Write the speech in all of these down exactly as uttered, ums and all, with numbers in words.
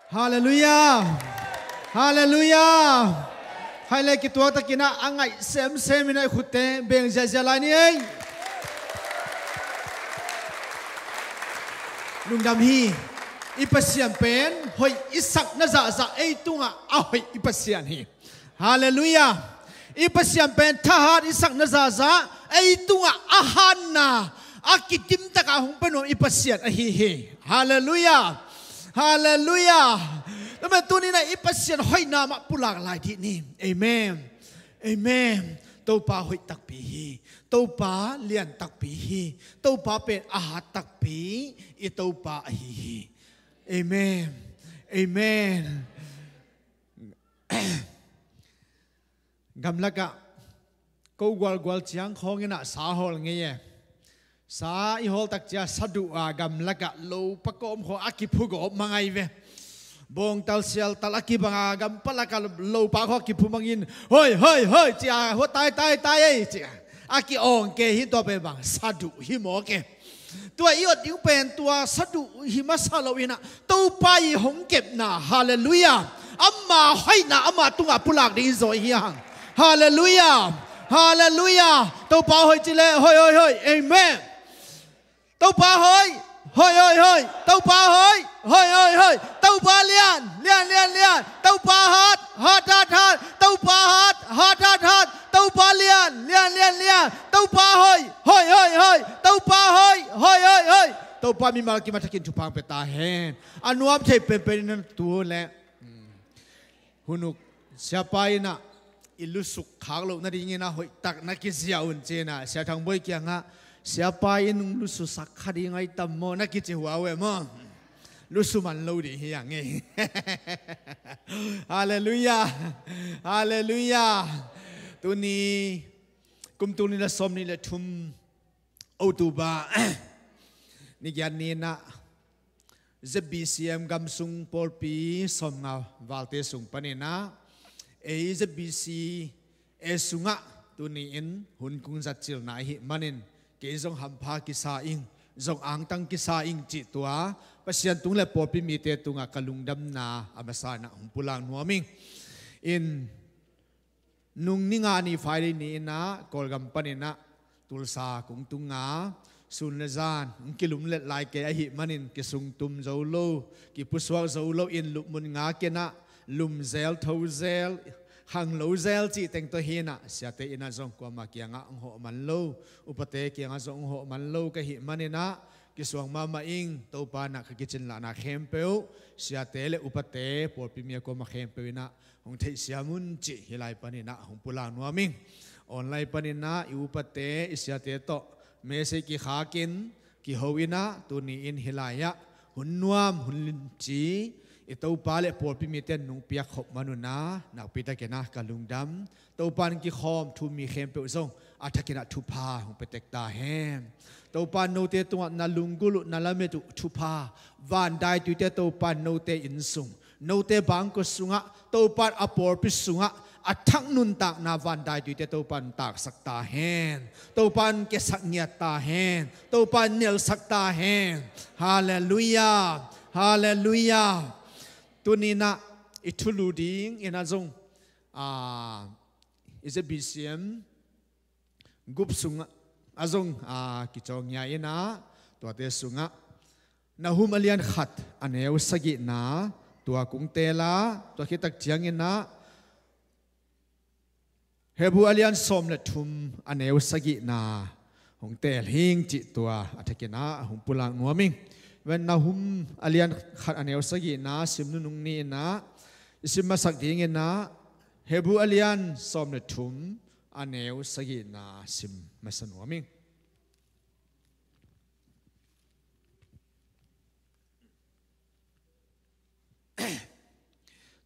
Halleluiah. Halleluiah. Hai le kituak takin ah a ngaih semsem in ah i khutte beng ziahziah lai ni ei. Lungdam hi. I Pasian pen hoih i sakna zahzah ei tungah a hoih i Pasian hi. Halleluiah. I Pasian pen thahat i sakna zahzah ei tungah a hatna a kidim takah hong pia nuam i Pasian ahi hi. Halleluiah. Halleluiah. Tua manin tuni-in ah i Pasian hoihna mah pulak lai dih ni. Amen. Amen. Topa hoih takpi hi. Topa lian takpi hi. Topa pen a hat takpi i Topa ahi hi. Amen. Amen. Gamlakah ko gualgual ciang khawng in ah sa hawl ngei e. Sa i hawl tak ciang sa duh a gamlakah lopa kawm khawng a kiphu gawp mang ai ve. Bawngtal sialtal a kibang a gampalakah lopa khawng a kiphu mangin, hoi hoi hoi, ci a, hua tai tai tai ei, ci a, a ki-awng kei hi. Tua pen bang sa duh hi mawk e. Tua i ot ding pen tua sa duh hi masa lo in ah Topa i hong kepna, halleluiah, ama hoihna ama tungah pulak ding i zaw hi hang. Halleluiah. Halleluiah. Topa hoih ci leh hoi hoi hoi. Amen. Topa hoih. Hoi hoi hoi. Topa hoih. Hoi hoi hoi. Topa lian, lian lian lian. Topa hat, hat hat hat. Topa hat, hat hat hat. Topa lian, lian lian lian. Topa hoih. Hoi hoi hoi. Topa hoih. Hoi hoi hoi. Topa mimal kim a thakin thupha pia ta hen. A nuam thei penpen in ah tu le, hmm, hun uk siapa in ah i lusuk khak loh nadingin ah hoihtak na kizia un ci-in ah Sia Thang Bawi kiangah, siapa in hong lususak kha ding ai tam maw, na kici huau e maw. Lusu man lo ding hi hang e. Halleluiah. Halleluiah. Tuni kum tul nih le sawmnih le thum October ni giat ni-in ah Z B C M gamsung pawlpi sawmnga valte sung panin ah ei Z B C A sungah tuni-in hun kong zat cilna ahih manin kei zong hampha kisa ing, zong angtang kisa ing cih tua Pasian tung le pawlpi mite tungah ka lungdamna a masa in ah hong pulak nuam ing. In nung ni nga ni Friday ni-in ah Kawlgam panin ah Tulsa kong tung a, sun le zan hong kilumlet lai kei ahih manin kisungtum zo lo, kipusuak zo lo in lupmun ngak in ah lum zel, tho zel, khanglo zel cih teng tawh hi-in ah siate in ah zong kuamah kiangah hong hawh man lo, upate kiangah zong hong hawh man lo ka hih manin ah kisuang mahmah ing. Topa in ah ka kicinlahna khempeuh siate le upate pawlpi mi a kuamah khempeuh in ah hong theihsiam un cih hih lai panin ah hong pulak nuam ing. Online panin ah i upate i siate tawh message kikhakin kiho in ah tuni-in hih lai-ah hun nuam hun limci i Topa le pawlpi mite in nong piak khop man un ah nakpi takin ah ka lungdam. Topa in kikhawm thu-um mi khempeuh zong a thakin ah thupha hong pia tek ta hen. Topa in note tungah na lunggulh uh, na lamet uh thupha, van daituite Topa in note innsung, note bangkua sungah, Topa in a pawlpi sungah a thak nuntakna van daituite Topa in taksak ta hen. Topa in kiasak ngiat ta hen. Topa in nelsak ta hen. Halleluiah. Halleluiah. Tuni-in ah i thulu dingin ah zong, ah, i Z B C M group sungah a zong, ah, kicawngia in ah tuate sungah Nahum a lian khat a neu sagihna tua kong teel a, tua khit tak ciangin ah Hebru a lian sawm le thum a neu sagihna hong teel hing cih tua a thakin ah hong pulak nuam ing. Ven, Nahum a lian khat a neu sagihna sim nunung ni-in ah i sim masak dingin ah Hebru a lian sawm le thum a neu sagihna sim masa nuam ing.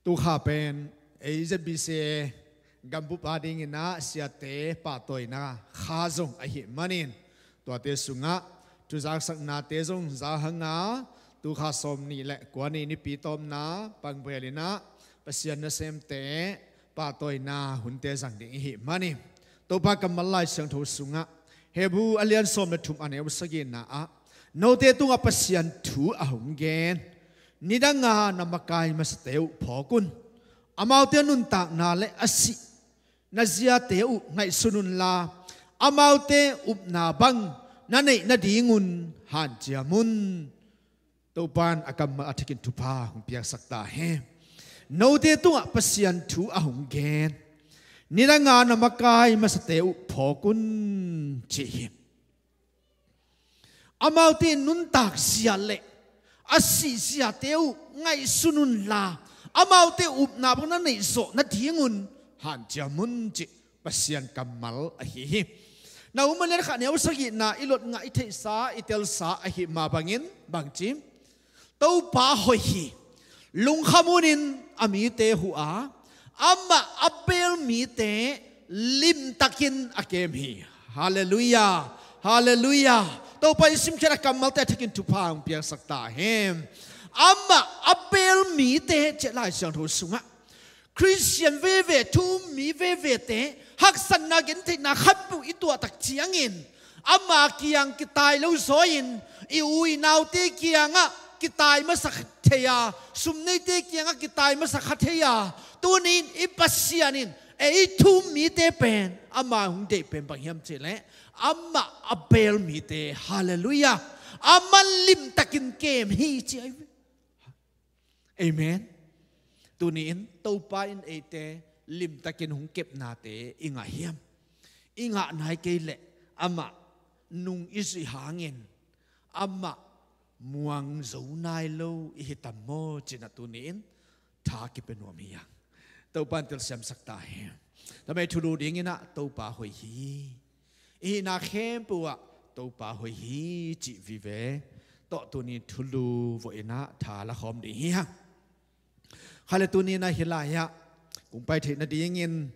Tukha pen ei Z B C A gambup a dingin ah siate pahtawina kha zong ahih manin tuate sungah thuzaksaknate zong za hang a, tukha sawmnih le kua ni nipi tawpna pangbel in ah Pasian nasemte pahtawina hunte zang ding ihih manin Topa kammal Lai Siangtho sungah Hebru a lian sawm le thum a neu sagihna ah note tungah Pasian thu a hong gen, Nidanga na makai masate uh phawk un. Amaute nuntakna le a sih na ziate uh ngaihsun unla, amaute upna bang na neih nadingun hanciam un. Topan a kammal a thakin thupha hong piaksak ta hen. Note tungah Pasian thu a hong gen, nidanga na makai masate uh phawk un, ci hi. Amaute nuntak zia le a sih ziate uh ngaihsun unla, amaute upna bang na neih zawh nadingun hanciam un, cih Pasian kammal ahi hi. Nahum a lian khat neu sagihna i lot ngah i theihsa i telsa ahi mah bangin bangci, Topa hoih hi. Lungkham hunin a mite huh a, amah a beel mite limtakin a kem hi. Halleluiah. Halleluiah. Topa in simkhiat a kammalte a thakin thupha hong piaksak ta hen. Amah a beel mite, cih Lai Siangtho sungah Khristian veve, thu um mi vevete haksatna gentheihna khatpeuh i tuahtak ciangin ama kiang kitai lo zaw-in i u i naute kiangah kitai masa thei a, sumneite kiangah kitai masa kha thei a, tuni-in i Pasian in ei thu um mite pen ama hong deih pen bang hiam cih leh amah a beel mite, halleluiah, amah limtakin kem hi, ci ahi. Amen. Tuni-in Topa in eite limtakin hong kepnate i ngah hiam? I ngah nai kei leh amah nung i zuih hangin amah muang zo nai lo i hi tam maw, ci-in ah tuni-in tha kipia nuam hi hang. Topa in telsiamsak ta hen. Tua mah thulu dingin ah Topa hoih hi. I hihna khempeuh ah Topa hoih hi cih vive tawh tuni thulu vawh in ah tha la khawm ding hi hang. Kha le tuni-in ah hih lai-ah kong pai theih nadingin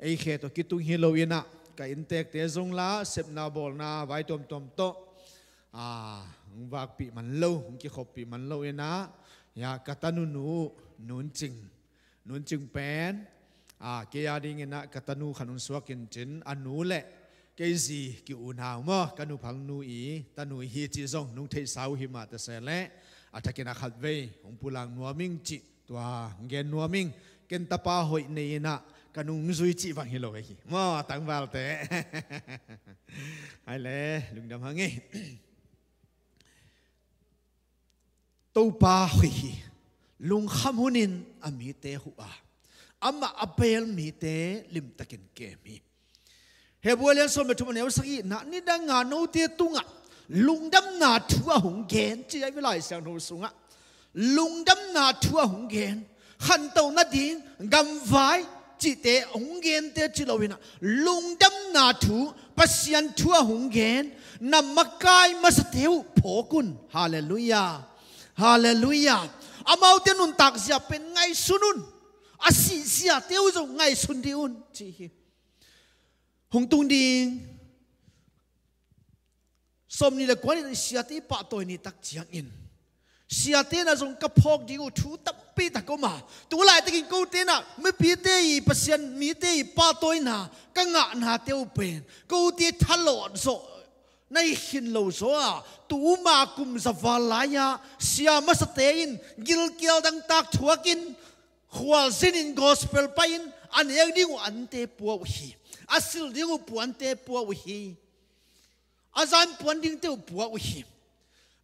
ei khe tawh kitung hi lo-in ah ka inntekte zong lah sepna bawlna vai tuamtuam tawh, aa, hong vakpih man lo, hong kikhoppih man lo-in ah, ya, ka tanu nu, Nuncing, Nuncing pen, aa, kei a dingin ah ka tanu khat hong suak in cin, a nu le kei zi ki-unau maw, ka nuphang nu i tanu hi cih zong nong theihsa uh hi mah ta se leh, a thakin a khatvei hong pulak nuam ing cih tua hong gen nuam ing. Ken tapa hoih nei-in ah ka nu hong zui cih bang hi lo ahi maw, tangvalte. Hai le, lungdam hang ei. Topa hoih hi. Lungkham hunin a mite huh a, amah a beel mite limtakin kem hi. Hebru a lian sawm le thum a neu sagihna, nidanga note tungah lungdamna thu a hong gen, ci ahi ve Lai Siangtho sungah. Lungdamna thu a hong gen. Khantoh nading gamvai cihte hong gente ci lo-in ah, lungdamna thu, Pasian thu a hong gen, na makai masate uh phawk un. Halleluiah. Halleluiah. Amaute nuntak zia pen ngaihsun un. A sih ziate uh zong ngaihsun dih un, ci hi. Hong tung ding sawmnih le kua ni-in siate i pahtawi ni tak ciangin, siate in ah zong ka phawk ding uh thu tampi tak om a, tu laitakin kote in ah mipite i, Pasian mite i pahtawina ka ngahnate uh pen kote thalawh zawh na hi khin lo zaw a, tu-a kum za val lai-ah sia masate in gilkial dangtak thuakin khualzinin gospel pai-in a nek ding uh ante pua uh hi. A silh ding uh puante pua uh hi. A zan puan dingte uh pua uh hi.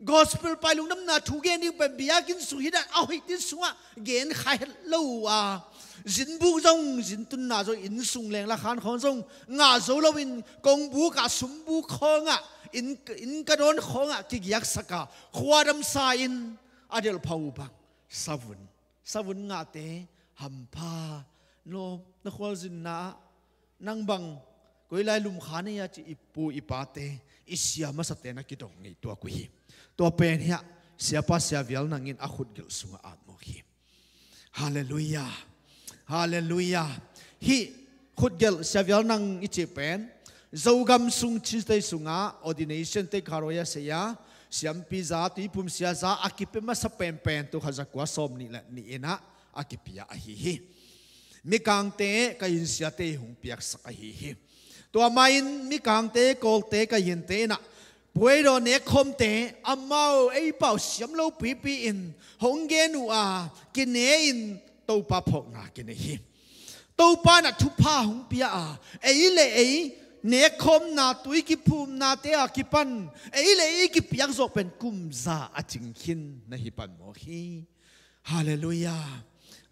Gospel pai lungdamna thu gen ding pen biakinn sung hi dan a hoih tin sungah gen kha het lo uh a, zinbuk zong, zintunna zong, inn sung leng lakhan khawng zong ngah zo loin kongbuk ah, sumbuk khawngah, inn, inn ka dawn khawngah kigiaksak a, khuadamsa in a delhpha uh bang savun, savun ngahte hampha, lawm, na khualzinna ah nang bang koi lai lum kha nei a, ci i pu i pate, i sia masate na kidong ngei tuak uh hi. Tua pen hiah siapa Sia Vial Nang in a khutgelh sungah at mawk hi. Halleluiah. Halleluiah. Hih khutgelh Sia Vial Nang i cih pen Zogam sung Chin State sungah ordination te kharoya saya, siampi za, tuiphum sia za a kipia masa penpen, tu khat za kua sawmnih le nih in ah a kipia ahi hi. Mikangte ka inn siate hong piaksak ahi hi. Tua mah in Mikangte, Kawlte ka innte in ah Puai daw nekkhawmte amau ei pau siam lo pipi in hong gen uh a, kine in Topa phawkna kinei hi. Topa na thupha hong pia a, ei le ei nekkhawmna tui kiphumnate a kipan ei le ei kipiak zawh pen kum za a cing khin na hi pan mawk hi. Halleluiah.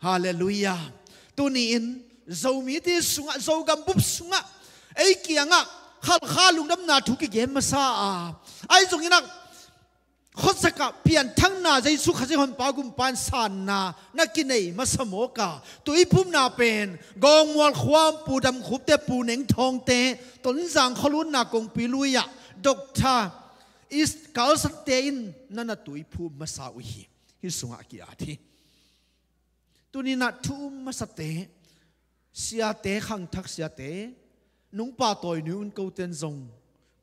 Halleluiah. Tuni-in Zomite sungah, Zogam bup sungah ei kiangah Khalkha lungdamna thu kigen masa a, ahi zongin ah khuasak ah pianthakna, Jesu Khazih Honpa Gumpa in sanna na kinei masa mawk a, tuiphumna pen Gawngmual khua-ah Pu Dam Khup te, Pu Neng Thawng te, Tonzang khualunna kongpi lui-ah Doctor Is Carlson te in na na tuiphum masa uh hi. Hih sungah a ki-at hi. Tuni-in ah thu um masate, siate, khangthak siate, nungpa tawi nui un ko ten zong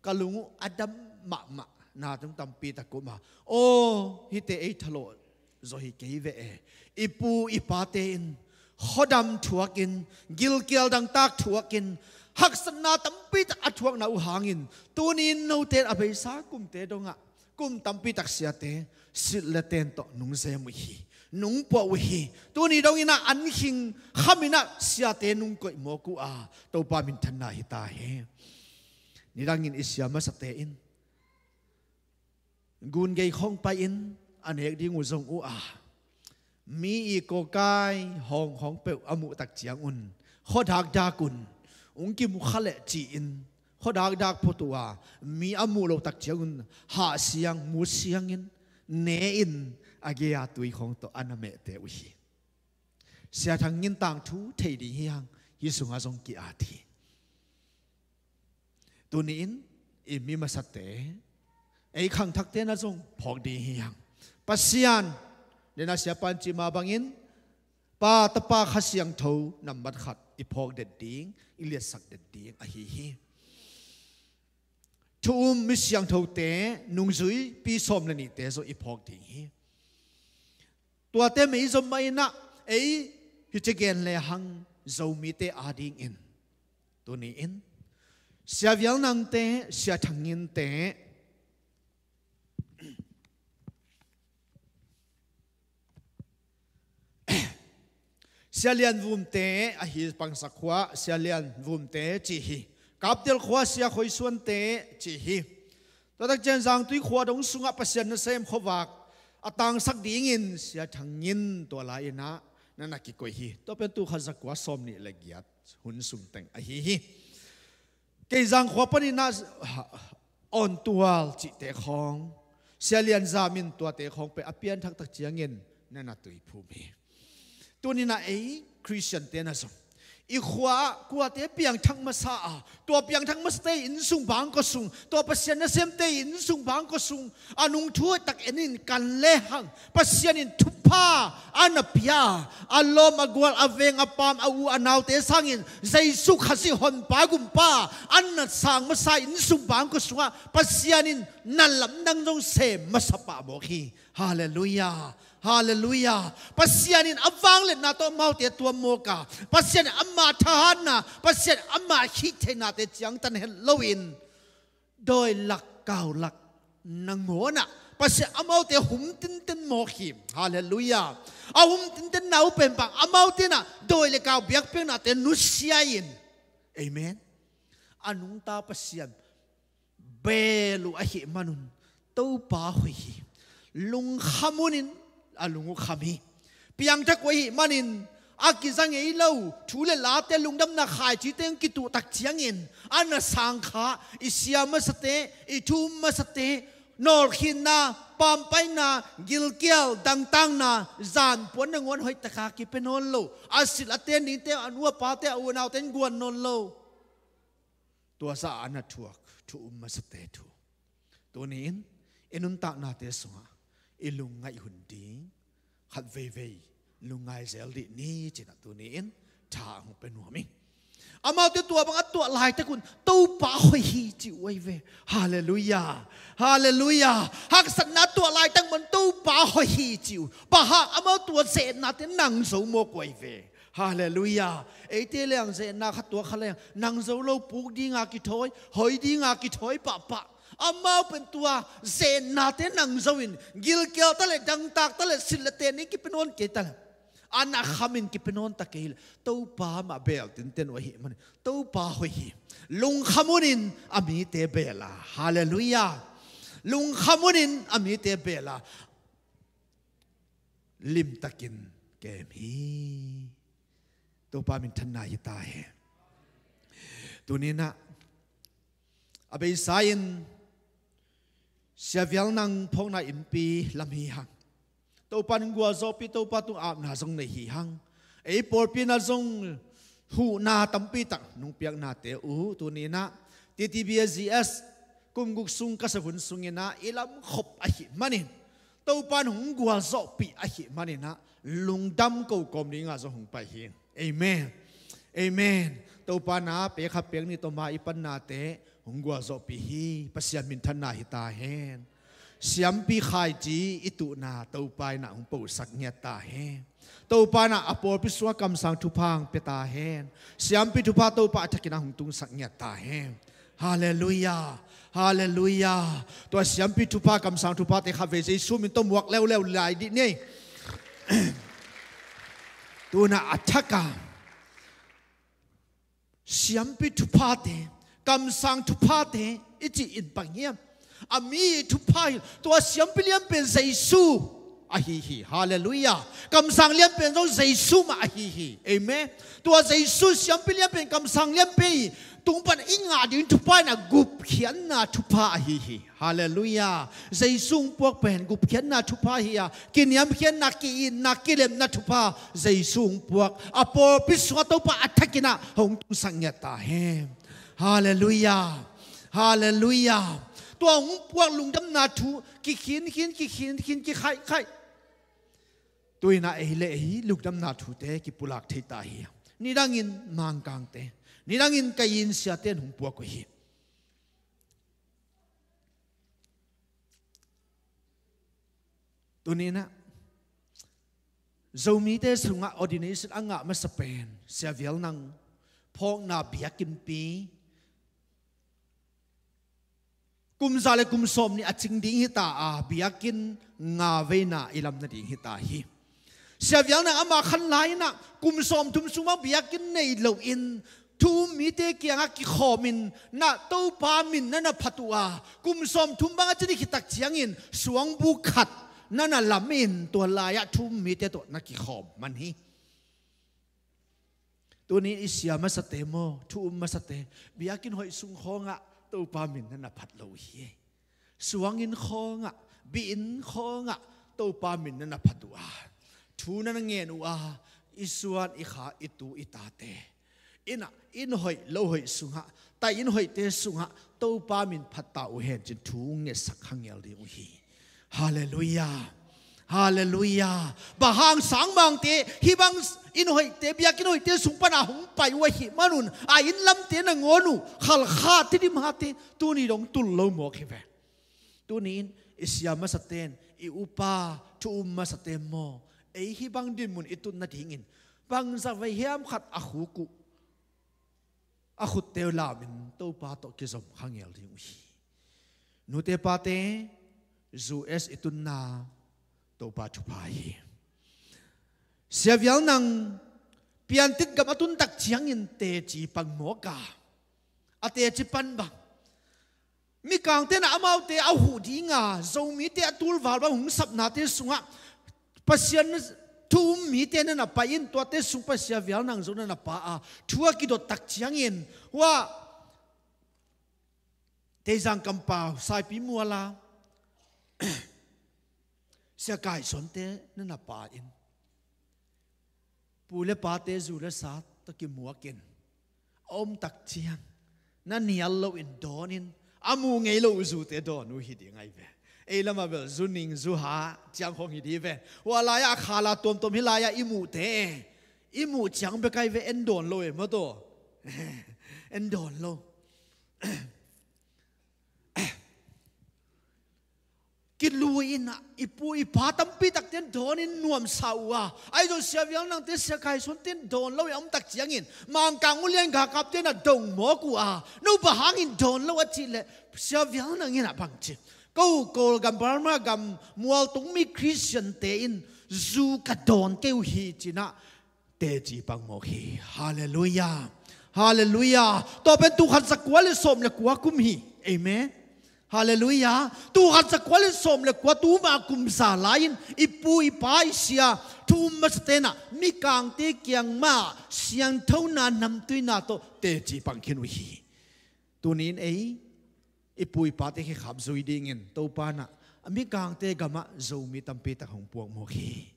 ka lung uh a dam mahmah na tung tampi tak um a, aw, hihte ei thalawh zaw hi kei ve e. I pu i pate in khuadam thuakin, gilkial dangtak thuakin, haksatna tampi tak a thuakna uh hangin tuni-in note in a beisa kumte dongah kum tampi tak siate silh le ten tawh nungzem uh hi, nungpuah uh hi. Tuni dongin ah an khing khamin ah siate nungkoih mawk uh a, Topa minthanna hi ta hen. Nidangin i sia masate in gun gei khawng pai-in a nek ding uh zong uh a, mi i kawkai hawng hawng peuh a muh tak ciangun khuadakdak un, ung kimu kha leh ci-in khuadakdak phot uh a, mi a muh loh tak ciangun hahsiang, mutsiangin, ne-in a gei-a tui khawng tawh a na mehte uh hi. Sia Thang Ngin tangthu thei ding hi hang, hih sungah zong ki-at hi. Tuni-in i mi masate, ei khangthakte na zong phawk ding hi hang. Pasian, den a siapa in cih mah bangin, Pa, Tapa, Kha Siangtho nambat khat i phawk det ding, i liatsak det ding ahi hi. Thu um mi siangthote, nungzuipi sawm le nihte zong i phawk ding hi. Tuate mei zom mah in ah ei hi ci gen lehang Zomite adingin tuni-in Sia Vial Nangte, Sia Thang Nginte, Sia Lian Vumte, ahi Pangsak khua Sia Lian Vumte ci hi. Kapdial khua Sia Khoi Suante ci hi. Tua tak ciang Zangtui khua dong sungah Pasian nasem khuavak a tangsak dingin Sia Thang Ngin tua lai-in ah na na kikoih hi. Tua pen tul khat za kua sawm nih le giat hun sung teng ahi hi. Keizang khua panin ah Awn Tual cihte khawng, Sia Lian Zam in tuate khawng pen a pianthak tak ciangin na na tuiphum hi. Tuni-in ah ei Khristiante na zong i khua-ah kuate piangthak masa a, tua piangthak masate innsung bangkua sung, tua Pasian nasemte innsung bangkua sung a nungthu tak en in kan lehang Pasian in thupha a na pia a, a lawm, a gual, a veng, a paam, a u a naute sangin Jesu Khazih Honpa Gumpa a na sang masa innsung bangkua sungah Pasian in na lamdang zong sem masa pah mawk hi. Halleluiah. Halleluiah. Pasian in a vangliatna tawh amaute tuam mawk a, Pasian in ama thahatna, Pasian in ama khihtheinate ciangtan het loin dawi lak, kau lak nangawn ah Pasian amaute hum tinten mawk hi. Halleluiah. A hum tintenna uh pen bang, amaute in ah dawi le kau biakpiaknate nusia in, amen, a nungta Pasian bel uh ahih manun Topa hoih hi. Lungkham un in a lung uh kham hi. Piangthak uh ahih manin a kiza ngei lo thu le late, lungdamna khaicite hong kituh tak ciangin a na sang kha i sia masate, i thu um masate, nawlkhinna, pampaina, gilkial dangtakna, zanpuan nangawn hoih taka kipia nawn lo, a silh a ten dingte, a nu a pate, a u a naute in guan nawn lo. Tua zah a na thuak thu um masate thu. Tuni-in i nuntaknate sungah i lungngaih hun ding khat veivei lungngai zel dih ni ci-in ah tuni-in tha hong pia nuam ing. Amaute tua bang a tuah laitak un Topa hoih hi ci uh ahi ve. Halleluiah. Halleluiah. Haksatna tuah laitak man Topa hoih hi ci uh. Bang hang, amau tua zetnate nang zo mawk uh ahi ve. Halleluiah. Eite leng zetna khat tuak kha leng nang zo lo, puk dinga kithawi, hoi dinga kithawi pahpah. Amau pen tua zennate nang zo in, gilkial ta le, dangtak ta le, silh le ten in kipia nawn kei ta le, a na kham in kipia nawn ta kei le, Topa mah beel tinten uh ahih manin Topa hoih hi. Lungkham un in a mite beel a, halleluiah. Lungkham un in a mite beel a, limtakin kem hi. Topa minthanna hi ta hen. Tuni-in ah, a beisa in Sia Vial Nang phawkna innpi lam hi hang. Topa in gualzawhpih, Topa tung apna zong nei hi hang. Ei pawlpi in ah zong huhna tampi tak nong piaknate uh, tuni-in ah T T B A G S kum guk sung ka sa hun sungin ah i lam khop ahih manin, Topa in hong gualzawhpih ahih manin ah, lungdam ko kawm dingah zong hong pai hi. Amen. Amen. Topa in ah pek khat pek nih tawh ma i pannate hong gualzawhpih hi. Pasian minthanna hi ta hen. Siampi Khai Ci i tuhna Topa in ah hong posak ngiat ta hen. Topa in ah a pawlpi sungah kamsang thupha hong pia ta hen. Siampi thupha Topa a thakin ah hong tungsak ngiat ta hen. Halleluiah. Halleluiah. Tua siampi thupha, kamsang thuphate khatvei Jesu min tawh muak leuleu lai dih ni. Tu-in ah a thak a siampi thuphate, kamsang thuphate i cih in bang hiam? A mi thupha hi. Tua siampi lianpen Jesu ahi hi. Halleluiah. Kamsang lianpen zong Jesu mah ahi hi. Amen. Tua Jesu siampi lianpen, kamsang lianpen hi. Tung pan i ngah ding thupha in ah gupkhiatna thupha ahi hi. Halleluiah. Jesu hong puak pen gupkhiatna thupha hi a, kiniamkhiatna, ki-itna, kilemna thupha Jesu hong puak. A pawlpi sungah Topa a thakin ah hong tungsak ngiat ta hen. Halleluiah. Halleluiah. Tua hong puak lungdamna thu kikhin khin, kikhin khin, kikhaih khaih. Tu-in ah ei le ei lungdamna thute kipulak thei ta hi. Nidangin Mangkangte, nidangin Kayin siate in hong puak uh hi. Tuni-in ah Zomite sungah ordination a ngah masa pen Sia Vial Nang phawkna biakinnpi, kum za le kum sawmnih a cing ding hi ta a, biakinn nga veina i lam nading hi ta hi. Sia Vial Nang amah khan lai-in ah kum sawmthum sung bang biakinn nei loin thu um mite kiangah kikhawmin na Topa min na na phat uh a, kum sawmthum bang a cin i khit tak ciangin suangbu khat na na lam in, tua lai-ah thu um mite tawh na kikhawm man hi. Tuni i sia masate maw, thu um masate, biakinn hoih sung khawngah Topa min na na phat lo uh hi. Suanginn khawngah, biakinn khawngah Topa min na na phat uh a, thu na na ngen uh a, i suan i kha, i tu i tate, inn ah, inn hoih lo hoih sungah, tai inn hoihte sungah Topa min phat ta uh hen cin thu ngetsak kha ngel ding uh hi. Halleluiah. Halleluiah. Bang hang Sangmangte hih bang inn hoihte, biakinn hoihte sung pana hong pai uh ahih manun, a inn lamte nangawn uh khalkha, Tidimhate tuni dong tul lo mawk hi ve. Tuni-in i sia masate in, i upa thu um masate maw, ei hih bang dinmun i tun nadingin bangzah vei hiam khat a khuk uh, a khutte uh lamin Topa tawh kizom kha ngel ding uh hi. Nute pate, U S i tunna Topa thupha hi. Sia Vial Nang piantit gam a tun tak ciangin teci pan mawk a, a teci pan bang mikangte na amaute a huh dinga, Zomite a tulval bang hong sapnate sungah Pasian thu um mite na na pai in, tuate sung pan Sia Vial Nang zong na na pai a, thu a kidot tak ciangin, hua Teizang kampau Saipi Muala, Sia Kai Suante na na pai in, pu le pate, zu le sa tawh kimuakin, a om tak ciang na nial loin dawnin, a mu ngei lo uh zute dawn uh hi ding ahi ve. Ei lamah bel zu ning zu ha ciang khawng hi ding ve. Hua lai-ah a khala tuamtuam hi lai-ah i muhte, i muh ciang bek ahi ve, en dawn lo e maw taw. En dawn lo. kilui in ah i pu i pa tampi takte in dawn in nuamsa uh a, ahi zong Sia Vial Nangte, Sia Kai Suante in dawn lo in a om tak ciangin Mangkang ulian galkapte in ah dong mawk uh a, no bang hangin dawn lo a cih leh Sia Vial Nang in ah bang ci, ko Kawlgam, Burma gam mualtung mi Khristiante in zu ka dawn kei uh hi ci-in ah teci pang mawk hi. Halleluiah. Halleluiah. Tua pen tul khat za kua le sawm le kua kum hi. Amen. Halleluiah. Tul khat za kua le sawm le kua, tuma kum za lai-in i pu i pa i sia thu um masate in ah Mikangte kiang mah siangthona namtuina tawh teci pang khin uh hi. Tuni in ei i pu i pate khit kham zui dingin Topa in ah a Mikangte gamah Zomi tampi tak hong puak mawk hi.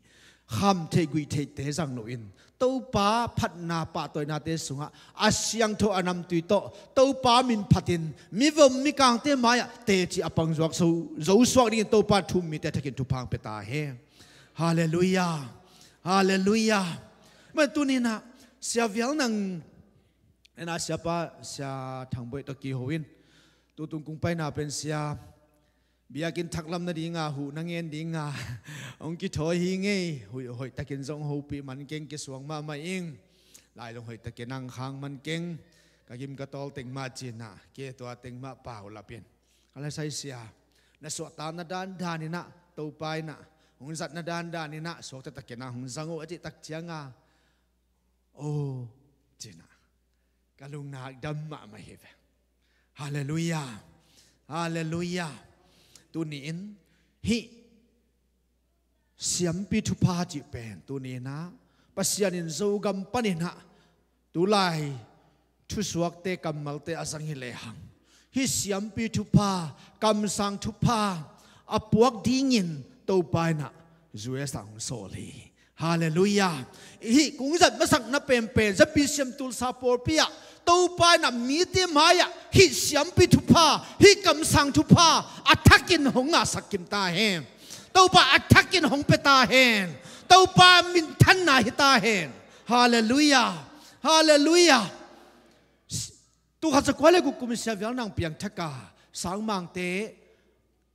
Kham theih guih theihte zang loin Topa phatna pahtawinate sungah a siangtho a namtui tawh Topa min phatin mivom Mikangte mai-ah teci a pang zuak zo, zo suak dingin Topa thu um mite thakin thupha hong pia ta hen. Halleluiah. Halleluiah. Mah tuni in ah Sia Vial Nang, en ah siapa Sia Thang Boih tawh kiho in, tutung kong paina pen sia biakinn thak lam nadinga huh na ngen dinga hong kithawi hi ngei. Hoih, hoih takin zong hopih man keng, kisuang mahmah ing. Lai zong hoih takin ang khang man keng. Ka gim ka tawl teng mah ci-in ah, kei tua teng mah paulap in, ka la sai sia, na suahtakna dandan in ah, Topa in ah hong zatna dandan in ah suakta takin ang hong zang uh a cih tak cianga, aw ci-in ah ka lungnak dam mahmah hi ve. Halleluiah. Halleluiah. Tuni in hih siampi thupha cih pen tuni in ah Pasian in Zogam panin ah tulai thusuakte kammalte a zang hi lehang, hih siampi thupha, kamsang thupha a puak dingin Topa in ah U S ah hong sawl hi. Halleluiah. Hih kong zat masakna penpen, Zapi Siam Tulsa pawlpi ah Topa in ah mite mai-ah hih siampi thupha, hih kamsang thupha a thakin hong ngahsak kim ta hen. Topa a thakin hong pia ta hen. Topa minthanna hi ta hen. Halleluiah. Halleluiah. Tul khat za kua le guk kum Sia Vial Nang piangthak a, Sangmangte,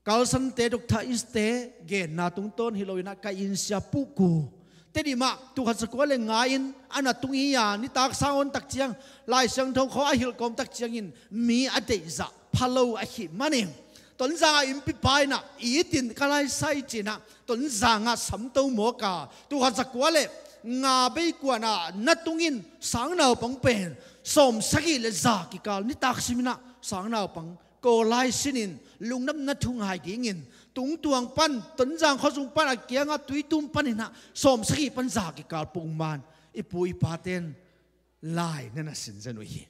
Kalsante, Doctor Is te genna tungtawn hi lo in ah ka inn Sia Pu Ku, Tedim ah tul khat za kua le nga in a na tung hi a, nitak sang awn tak ciang Lai Siangtho khawng a hilh kawm tak ciangin mi a deihzah pha lo ahih manin Tonzang ah innpipa in ah it in ka laisai ci-in ah Tonzang ah samto mawk a, tul khat za kua le nga bei kuan ah na tung in sangnaupang pen sawmsagih le za kikal nitak sim in ah sangnaupang kawl lai sin in lungdamna thu ngai dingin Tungtuang pan, Tonzang khuazung pan, a kiangah Tuitum panin ah sawmsagih pan za kikal pongman i pu i pate in lai na na sin zen uh hi.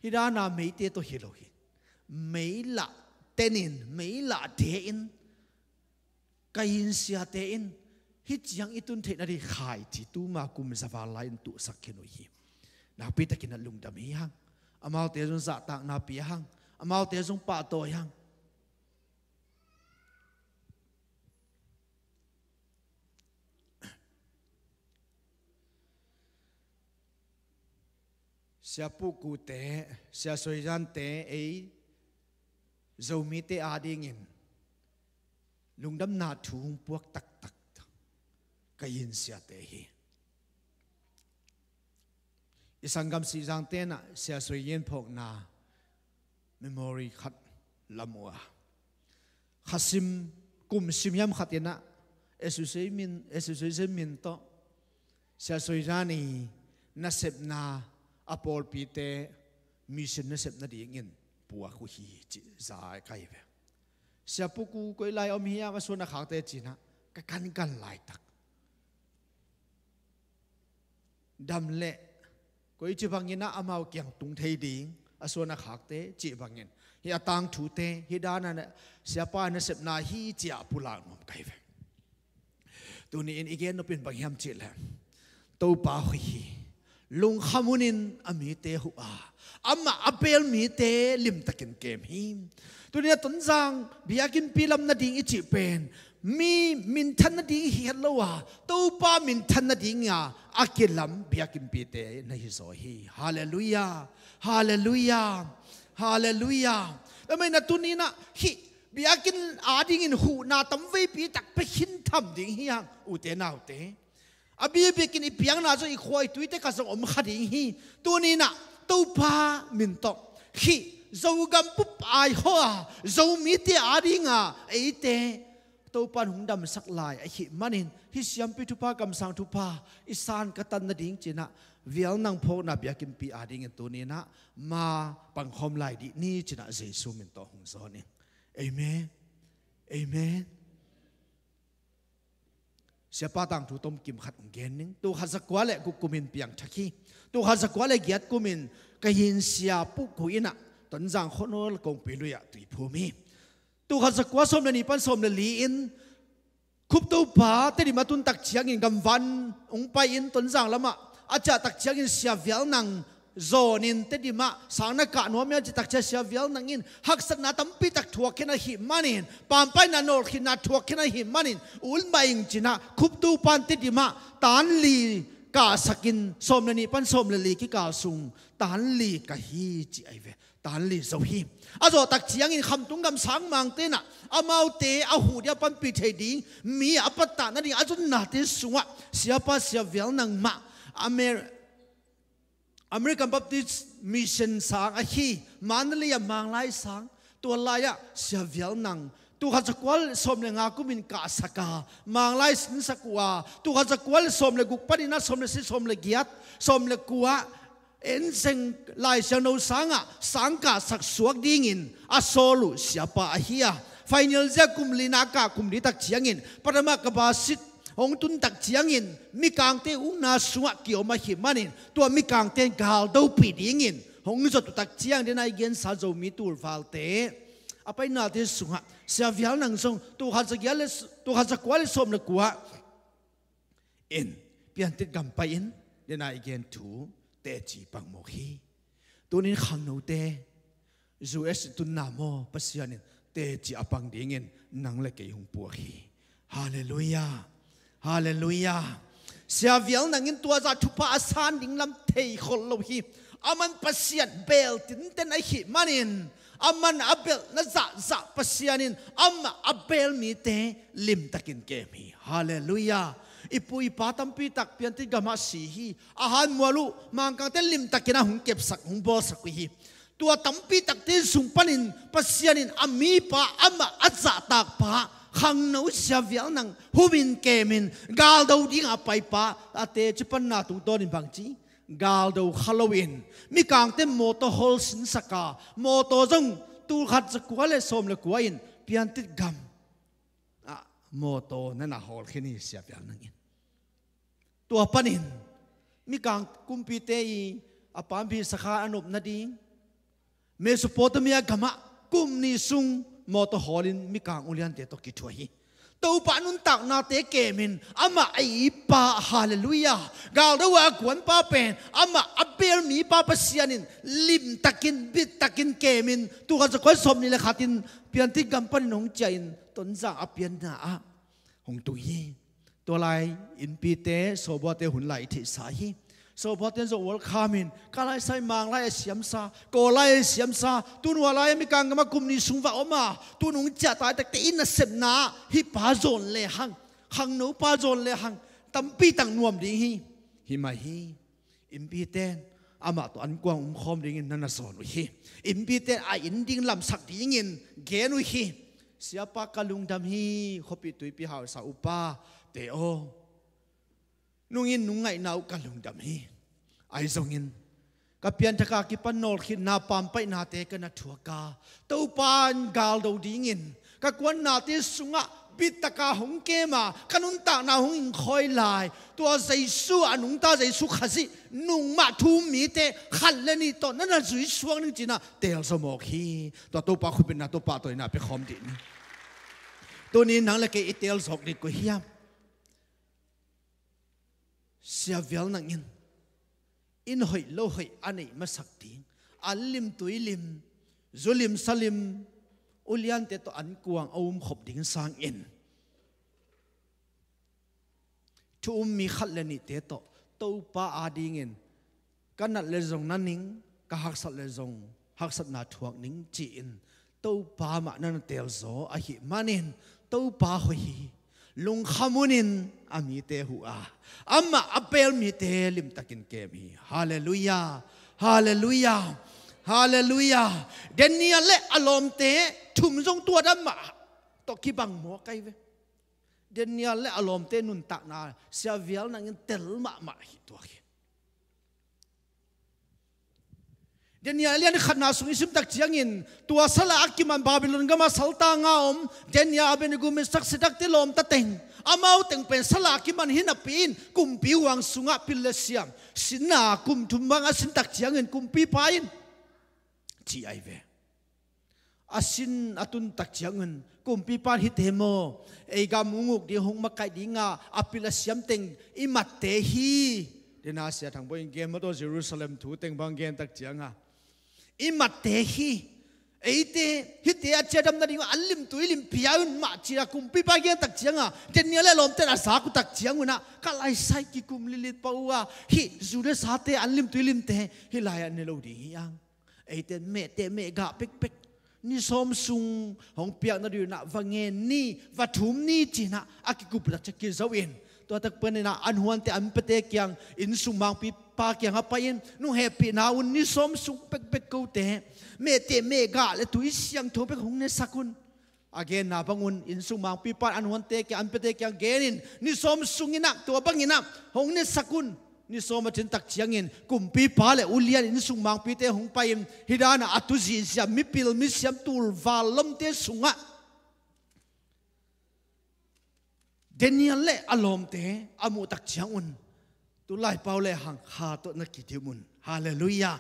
Hih dan a Meite tawh hi lo hi. Meilah tenin, meilah te in, ka inn siate in hih ciang i tun theih nading khaici tuma kum za val lai in tuhsak khin uh hi. Nakpi takin a lungdam hi hang. Amaute zong zahtakna pia hang. Amaute zong pahtawi hang. Sia Pu Ku te, Sia Soi Zan te, ei Zomite adingin lungdamna thu hong puak taktak ka inn siate hi. I sanggam Sihzang te in ah Sia Soi Zan phawkna memory khat lam uh a, khasim, kum sim hiam khat in ah association min, association min tawh Sia Soi Zan i nasepna, a pawlpite mission nasep nadingin puak uh hi cih za ka hi ve. Sia Pu Ku koi lai om hiam, a suan a khakte ci-in ah ka kankan laitak, dam leh koici bangin ah amau kiang tung thei ding, a suan a khakte cih bangin, hih a tangthute hih dan a siapa nasepna hi ci-a pulak nuam ka hi ve. Tuni in i gen nop in bang hiam cih leh, Topa hoih hi. Lungkham hunin a mite huh a, amah a bel mite limtakin kem hi. Tuni in a Tonzang biakinnpi lam nading i cih pen mi minthan nading hi het lo a, Topa minthan nading a a kilam biakinnpite na hi zaw hi. Halleluiah. Halleluiah. Halleluiah. Tua manin a tuni in ah hih biakinn adingin huhna tamveipi tak pia khin tham ding hi hang, ute naute. A biabiakin i piakna zong i khua i tuite kha zong om kha ding hi. Tuni nah Topa min tawh khih Zogam pup ai haw a, Zomite adinga eite Topa in hong damsak lai ahih manin, hih siampi thupha, kamsang thupha i san ka tan nading ci-in ah, vial nang phawkna biakinnpi adingin tuni nah ma pangkhawm lai dih ni ci-in ah Jesu min tawh hong zawn ing. Amen. Amen. Siapa tangthu tomkim khat hong gen ning. Tul khat zakua le guk kumin piangthak hi. Tul khat zakua le giat kumin ka hin sia Pu Khuh in ah Tonzang Khawnawl kongpi lui ah tui phum hi. Tul khat zakua sawm le nih pan sawm le li in Khup Topa Tedim a tun tak ciangin gamvan hong pai-in Tonzang lamah a ciah tak ciangin Sia Vial Nang zawnin Tedim ah sang na kah nuam hiam cih tak ciang Sia Vial Nang in haksatna tampi tak thuak khin ahih manin, pampaihna nawlkhinna thuak khin ahih manin, ut mah ing ci-in ah Khup Topa in Tedim ah tan li kahsakin sawm le nih pan sawm le li kikal sung tan li ka hi ci ahi ve. Tan li zo hi. A zawh tak ciangin Khamtung gam sangmangte in ah amaute a huh ding a panpih theih ding mi a pattah nading a zunnate sungah siapa Sia Vial Nang mah Amer- American Baptist Mission sang ahi Mandalay a Manglai sang, tua lai-ah Sia Vial Nang tul khat zakua le sawm le nga kumin kahsak a, Manglai sinsak uh a, tul khat zakua le sawm le guk panin ah sawm le sagih, sawm le giat, sawm le kua, en zeng Lai Siangtho sangah sang kahsak suak dingin a sawl uh siapa ahi a, final zia kum lina kah kum li tak ciangin Padama Kabasit hong tun tak ciangin mikangte ukna sungah kiom ahih manin tua mikangte in galdopih dingin hong zot uh tak ciang, den a i gensa Zomi tulvalte a painate sungah Sia Vial Nang zong tul khat zagiat le, tul khat zakua le sawm le kua in Piantit gam pai-in, den a i gen thu teci pang mawk hi. Tunin khangnote U S i tunna maw, Pasian in teci a pang dingin nang le kei hong puak hi. Halleluiah. Halleluiah. Sia Vial Nang in tua zah thupha a san ding lam thei khol lo hi. Aman Pasian beel tinten ahih manin, aman a belhna zahzah Pasian in amah a beel mite limtakin kem hi. Halleluiah. I pu i pa tampi tak Piantit gamah si hi. A hanmual uh Mangkangte limtakin a hong kepsak, hong bawlsak uh hi. Tua tampi takte sung panin Pasian in a mipa, amah a zahtakpa khangno Sia Vial Nang humin kemin galdo ding a paipa a teci panna tungtawnin bangci galdo kha loin mikangte mawtaw hawl sinsak a, mawtaw zong tul khat zakua le sawm le kua in Piantit gam ah mawtaw na na hawl khin hi Sia Vial Nang in. Tua panin mikang kumpite i a pampi sakha a nop nading Mesopotamia gamah kum nih sung mawtaw hawlin mikang uliante tawh kithuah hi. Topa nuntaknate kemin amah a ipa, halleluiah, galdo a kuanpa pen amah a beel mipa Pasian in limtakin, bittakin kemin tul khat zakua le sawm nih le khatin Piantit gam panin hong ciahin Tonzang a pianna ah hong tung hi. Tua lai innpite, sawbuate hun lai i theihsa hi. Sawbuate zong welcome in, ka lai sai Manglai a siamsa, Kawllai a siamsa, tun hua lai a mikang gama kum nih sung va om a, tun hong ciah tai takte i nasepna ah hih pa zawn lehang, khangnopa zawn lehang, tampi tak nuam ding hi. Hi mah hi. Innpite in amah tawh ankuang umkhawm dingin na na zawn uh hi. Innpite in a inn ding lamsak dingin gen uh hi. Siapa ka lungdam hi, khuapih tuipi hausa upate aw. Nungin nung ngaihna uh ka lungdam hi. Ahi zongin ka pianthak a kipan nawlkhinna pampaihnate ka na thuak a, Topa in galdo dingin ka kuannate sungah bittaka hong kem a, ka nuntakna hong ingkhawi lai, tua Jesu a nungta Jesu Khazih nungmah thu um mite khat le nih tawh na na zui suak ning ci-in ah teel zaw mawk hi. Tua Topa khuapihna, Topa tawh i na pia khawm dih ni. Tuni nang le kei i teel zawk ding koi hiam? Sia Vial Nang in inn hoih lo hoih a neih masak ding, an lim tui lim, zu lim sa lim, uliante tawh ankuang a umkhop ding sangin thu um mi khat le nihte tawh Topa adingin ka nat le zong na ning, ka haksat le zong haksatna thuak ning ci-in Topa mah na na teelzaw ahih manin Topa hoih hi. Lungkham unin a mite huh a, amah a pel mite limtakin kem hi. Halleluiah. Halleluiah. Halleluiah. Daniel le a lawmte thum zong tua dan mah tawh kibang mawk ahi ve. Daniel le a lawmte nuntakna siavial nangin tel mahmah hi tua hi. Daniel lian khatna sung i simtak ciangin tua sala a kiman Babylon gama saltanga om Daniel, Abednego, Meshak, Shadrak te lawmta teng, amau teng pen sala a kiman hi napi in kumpi huang sungah pil le siam sinna kum thum bang a sintak ciangin kumpipa in ci ahi ve. A sin a tuntak ciangun kumpipa in hihte maw, ei gam hong uk ding, hong makaih dinga a pil a siam teng i matte hi. Dena sia thang bawin gen maw, tua Jerusalem thu teng bang gentak cianga i matte hi. Eite hihte a ciadam nading an limtui limpia un mah ci-a kumpipa gentak cianga Daniel le lawmte in a zak uh tak ciangunah ka laisai kikum lilit pah uh a, hih Judah sate an limtui limte hih lai-ah ne lo ding hi ang. Eite mehte mehgah pekpek ni sawm sung hong piak nadinah va ngen ni, va thum ni cinah a kikup takciang kizo in, tua tak paninah an huante an piate kiang, innsung mangpipa kiang a pai-in, nung hehpihna un ni sawm sung pekpek kote mehte mehgah le tui siangtho bek hong nesak un. A genna bangun innsung mangpipa in an huante kiang, an piate kiang genin ni sawm sunginah tua banginah hong nesak un. Ni sawm a cintak ciangin kumpipa le ulian innsung mangpite hong pai-in hih danah a tu zihziah mipil misiam tulval lomte sungah Daniel le a lawmte a muhtak ciangun tulai pau le hang kha tawh na kidim un. Halleluiah.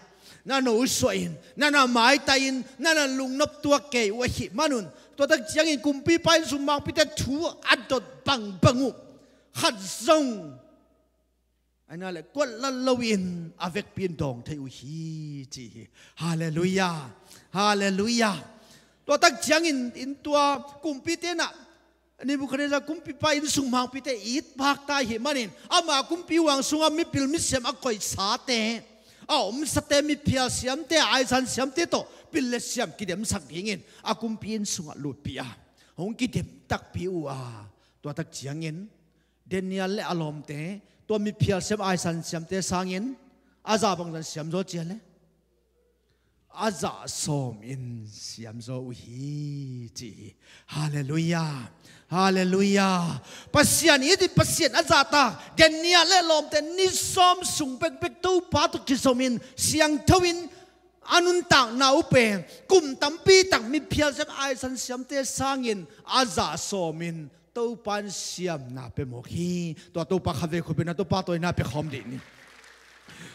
Na nosuah in, na na maitai in, na na lungnop tuak kei uh ahih manun tua tak ciangin kumpipa innsung mangpite thu a dot bangbang uh khat zong aina le kuat lal loin a vekpi in dawng thei uh hi ci hi. Halleluiah. Halleluiah. Tua tak ciangin in tua kumpi tenah Nebuchadnezzar kumpipa innsung mangpite it pakta ahih manin ama kumpi huang sungah mipil misiam a koihsate, a omsate, miphial siamte, aisan siamte tawh pil le siam kidemsak dingin a kumpi innsungah lutpih a hong kidem takpi uh a, tua tak ciangin Daniel le a lawmte tua miphial siam aisan siamte sangin a zah bangzah siamzaw cia le a zah sawmin siamzaw uh hi ci hi. Halleluiah. Halleluiah. Pasian it in Pasian a zahtak Daniel le lawmte ni sawm sung bekbek Topa tawh kizomin siangtho in a nuntakna uh pen kum tampi tak miphial siam aisan siamte sangin a zah sawmin Topa in siamna pia mawk hi. Tua Topa khatvei khupin a Topa tawh i na pia khawm dih ni.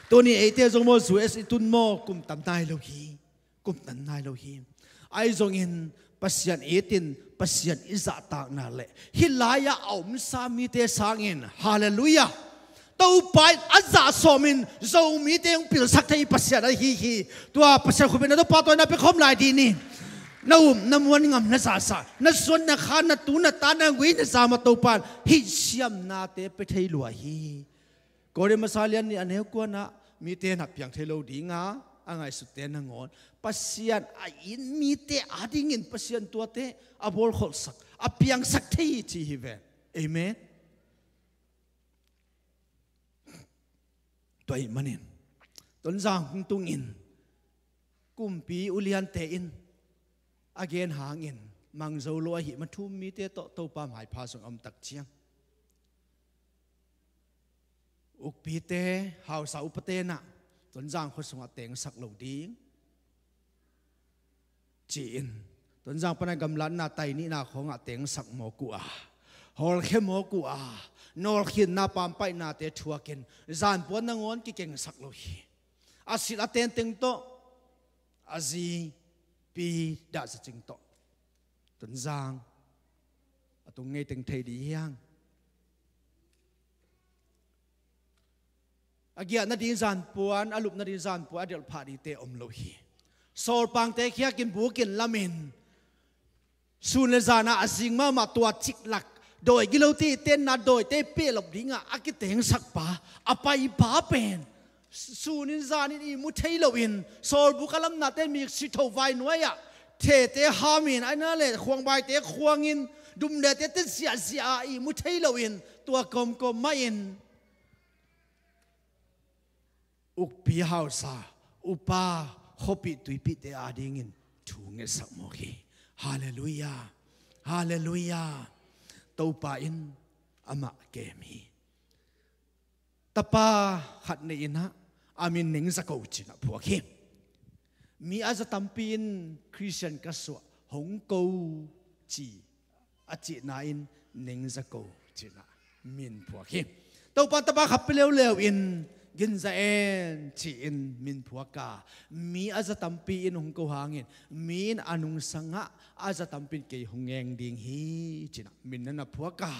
Tuni eite zong maw, U S i tun maw, kum tam nai lo hi. Kum tam nai lo hi. Ahi zongin Pasian it in Pasian i zahtakna le hih lai-ah a omsa mite sangin, halleluiah, Topa in a zah sawmin Zomite hong pilsak thei Pasian ahi hi. Tua Pasian khupin a Topa tawh i na pia khawm lai dih ni. Na um na muan ngam na zahsa, na suan na khan, na tu na ta, na gui na za mah Topa in hih siamnate pia thei lua hi. Korin masa lian nih a neu kuanah mite na piang thei lo dinga a ngaihsutte nangawn Pasian a it mite adingin Pasian tuate a bawlkholhsak, a piangsak thei hi ci hi ve. Amen. Tua ahih manin Tonzang hong tungin kumpi uliante in a gen hangin mang zo lo ahih man thu-um mite tawh Topa maipha zong a omtak ciang ukpite, hausa upa tenah Tonzang khua sungah tengsak lo ding ci-in Tonzang pana gamlatna tai nihna khawngah tengsak mawk uh a, hawlkhia mawk uh a, nawlkhinna pampaihnate thuakin zanpuan nangawn kikengsak lo hi. A silh a tenteng tawh a zi Pi Dah Za Cing tawh Tonzang a tung ngei teng thei dih hiang. A giah nading zanpuan, a lup nading zanpuan a delhphah dingte om lo hi. Sawlpangte khiakin bukin lamin sun le zana a zing mahmah tua ciklak dawi gilote i tenna dawite i pehlop dingah a kitengsakpa, a paipa pen sunin zanin ihmu thei loin sawlbuk a lamnate mi sitho vai nuai-ah thete hamin, aina le khuangbaite khuangin, dumlete te ziahziah a ihmu thei loin, tua kawmkawm mahin ukpi hausa, upa, khuapih tuipihte adingin thu ngetsak mawk hi. Halleluiah. Halleluiah. Topa in amah kem hi. Tapa khat nei inah, a min Neng Za Ko ci-inah phuak hi. Mi a za tampi in Khristian ka suah, hong ko ci a cihna in Neng Za Ko ci-inah min phuak hi. Topa tapa khat pia leuleu in Gin Za En ci-in min phuak a, mi a za tampi in hong ko hangin, mi in a nungsangah a za tampi in kei hong eng ding hi ci-inah min na na phuak a,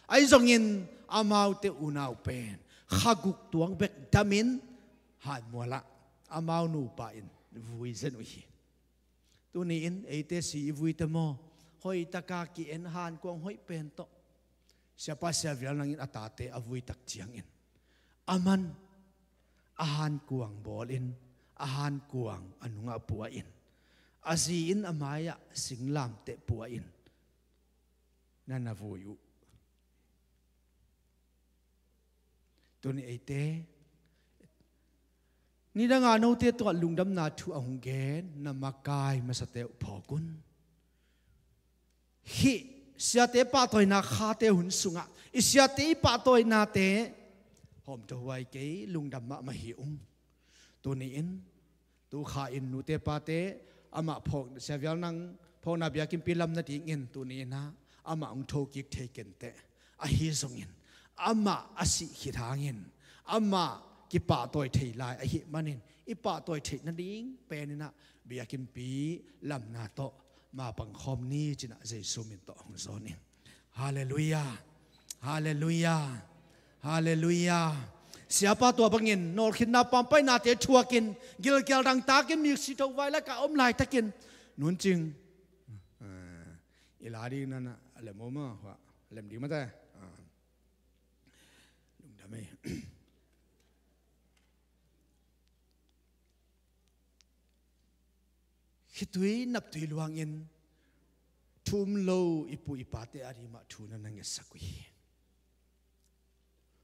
ahi zongin amaute unau pen kha guk tuang bek damin hanmualah amau nupa in vui zen uh hi. Tuni-in eite si i vuite maw, hoihtaka ki-en hankuang hoih pen tawh, siapa Sia Vial Nang in a tate a vuitak ciangin, aman a hankuang bawlin, a hankuang a nungah pua-in, a zi in a mai-ah singlamteh pua-in na na vui uh. Tuni eite, nidanga note tungah lungdamna thu a hong gen na makai masate uh phawk un. Hih siate pahtawina khate hun sungah i siate i pahtawinate hawmtawhuai kei, lungdam mahmah hi ung. Tuni-in, tu kha in nute pate, amah phawk, Sia Vial Nang phawkna biakinnpi lam nadingin tuni-in ah amah hong thokik thei kenteh. Ahi zongin amah a sih khit hangin amah kipahtawi thei lai ahih manin, i pahtawi theih nading peninah biakinnpi lamna tawh mapang khawm ni cinah Jesu min tawh hong zawn in. Halleluiah. Halleluiah. Halleluiah. Siapa tua bangin nawlkhinna pampainate thuakin, gilkial dangtakin, miksi thohvai lakah a om laitakin, nuncing, ah, i la ding nanah a lem om a, hua lem ding mate. Ah. Lungdam ei. Khitui naptui luangin thu um lo i pu i pate ading mah thu na na ngetsak uh hi.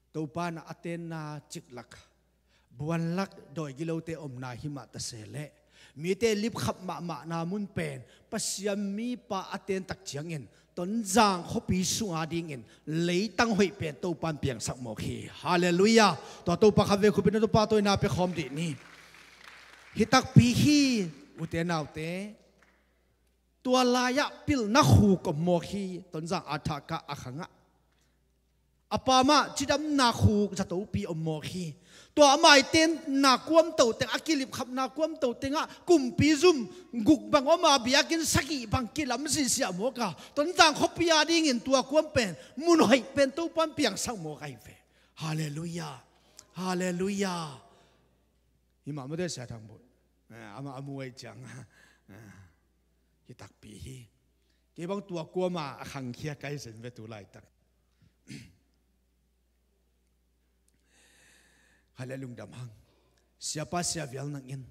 Topa na a tenna ciklak, buanlak dawi gilote omna himah ta se leh, mite lipkhap mahmahna mun pen Pasian mipa a tentak ciangin Tonzang khuapi sunga dingin leitang hoih pen Topa in piangsak mawk hi. Halleluiah. Tua Topa khat vei khupin a Topa tawina pia khawm dih ni. Hi takpi hi, ute naute. Tua lai-ah pilna khuk om mawk hi, Tonzang a thahkah a khangah. A pa mah cidamna khuk zatopi om mawk hi. Tua amah i tenna kuamto teng, a kilipkhapna kuamto tengah kumpi zum guk bang om a, biakinn sagih bang kilam sisiah mawk a, Tonzang khuapi a dingin tua kuam pen mun hoih pen Topa in piangsak mawk ahi ve. Halleluiah. Halleluiah. Himah mawte Sia Thang Bawih. Eh, amah a mu ahih ciang. Eh, hi takpi hi. Kei bang tua kuama a khangkhia kai zen ve tu laitak. Khat le lungdam hang. Siapa Sia Vial Nang in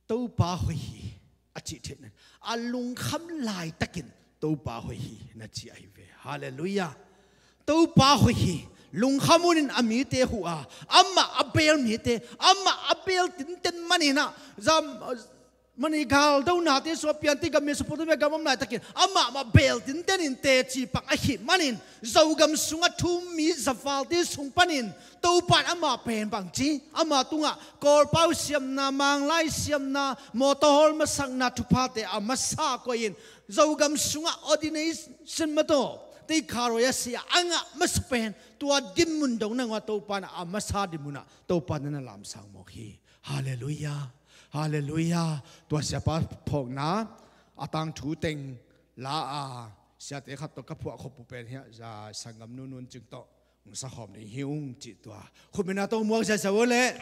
Topa hoih hi a cih theih nan, a lungkham laitakin Topa hoih hi na ci ahi ve. Halleluiah. Topa hoih hi. Lungkham unin a mite huh a, amah a beel mite, amah a beel tinten maninah, zam, mani galdonate sung a pianti gam Mesopotamia gam om laitakin amah mah beel tintenin teci pak ahih manin, Zogam sungah thu um mi zafalte sung panin Topa in amah pen bangci, amah tungah Kawlpau siamna, Manglai siamna, mawtaw hawl masakna thuphate a masa koihin, Zogam sungah ordination mataw, teikharoi a si a, a ngah masa pen tua dinmun dong nangawh Topa in a masa dinmunah Topa in na lamsang mawk hi. Halleluiah. Halleluiah. Tua siapa phawkna a tangthu teng la a, siate khat tawh ka phuah khop uh pen hiah, za sanggam nunun cing tawh hong sakhawm ding hi ung cih tua. Khupmina tawh muak ziazia uh leh.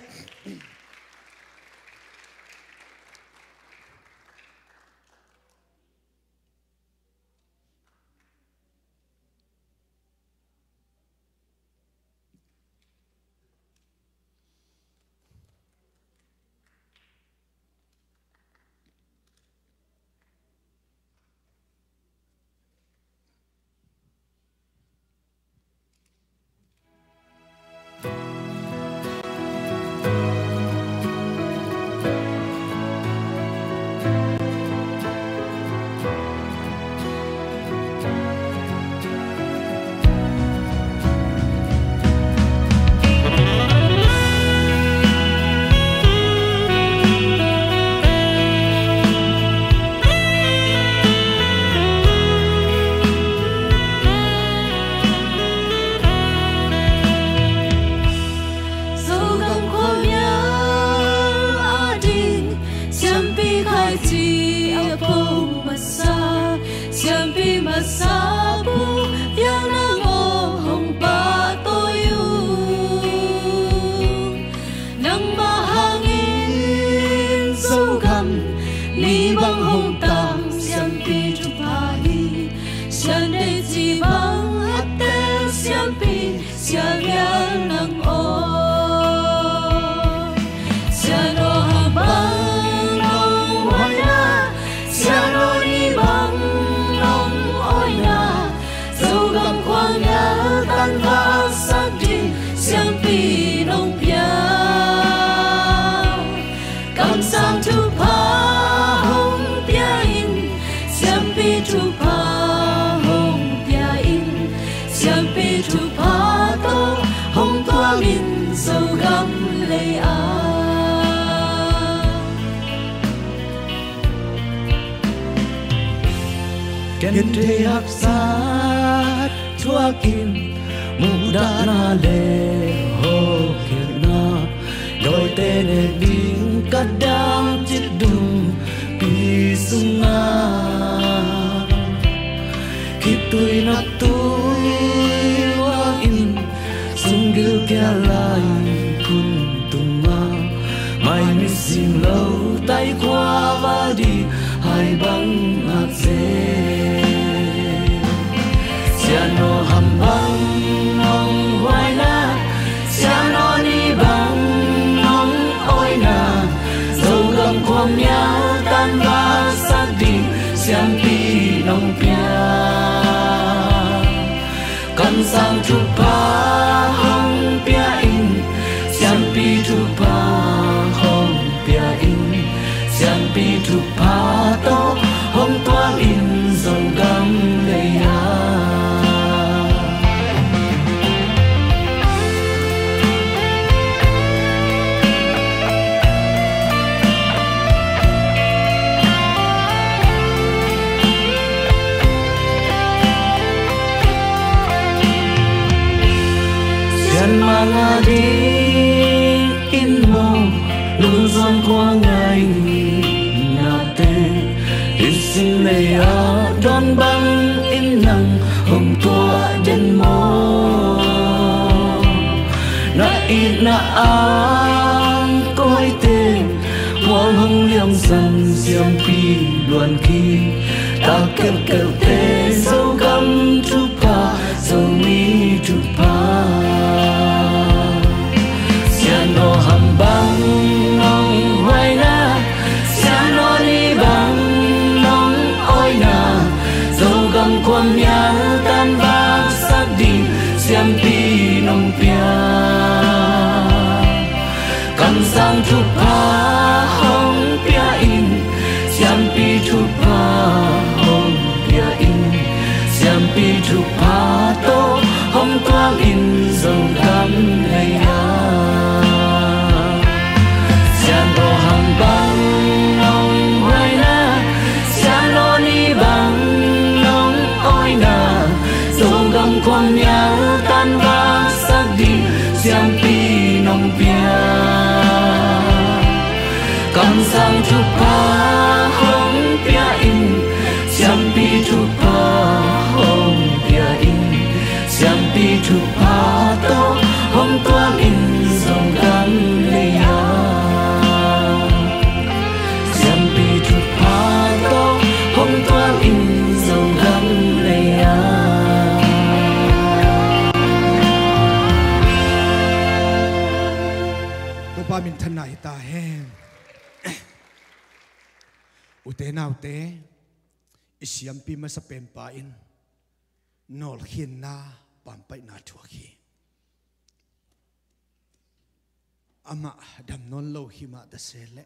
Genthei haksat thuakin muhdahna le hawlkhiatna dawite nek ding ka dam citdumpi sungah khitui naktui huangin sunggil kia lai khun tungah mai missing lo tai khua val dih hai bang ngak seh. Siano ham bang nong huaina, siano ni bang nong awina, Zogam khuamial tanvak sak ding siampi nong pia. Kamsang thupha hong pia in, siampi thupha hong pia in, siampi thupha tawh hong tuang in Zogam lei-ah. Sian manga ding in maw, lungzon khua ngai nate, i sin lei-ah dawn bang in nang hong tuah den maw? Na itna ang kawite mual hong liamsan siampi luan khi, tak kelhkelhte Zogam thupha, Zomi thupha. Siano ham bang nong huaina, siano ni bang nong awina, Zogam khuamial tanvak sak ding siampi nong pia. Kamsang thupha hong pia in, siampi thupha hong pia in, siampi thupha tawh hong tuang in Zogam lei-ah. Siano ham bang nong huaina, siano ni bang nong awina, Zogam khuamial tanvak sak ding siampi nong pia. Kamsang thupha hong pia in, siampi thupha hong pia in, siampi thupha tawh hong tuang in Zogam lei-ah. Siampi thupha tawh hong tuang in Zogam lei-ah. Topa minthanna hi ta hen. Ute naute, i siampi masa penpa in nawlkhinna pampaihna thuak hi. Amah dam nawn lo hi mah ta se leh,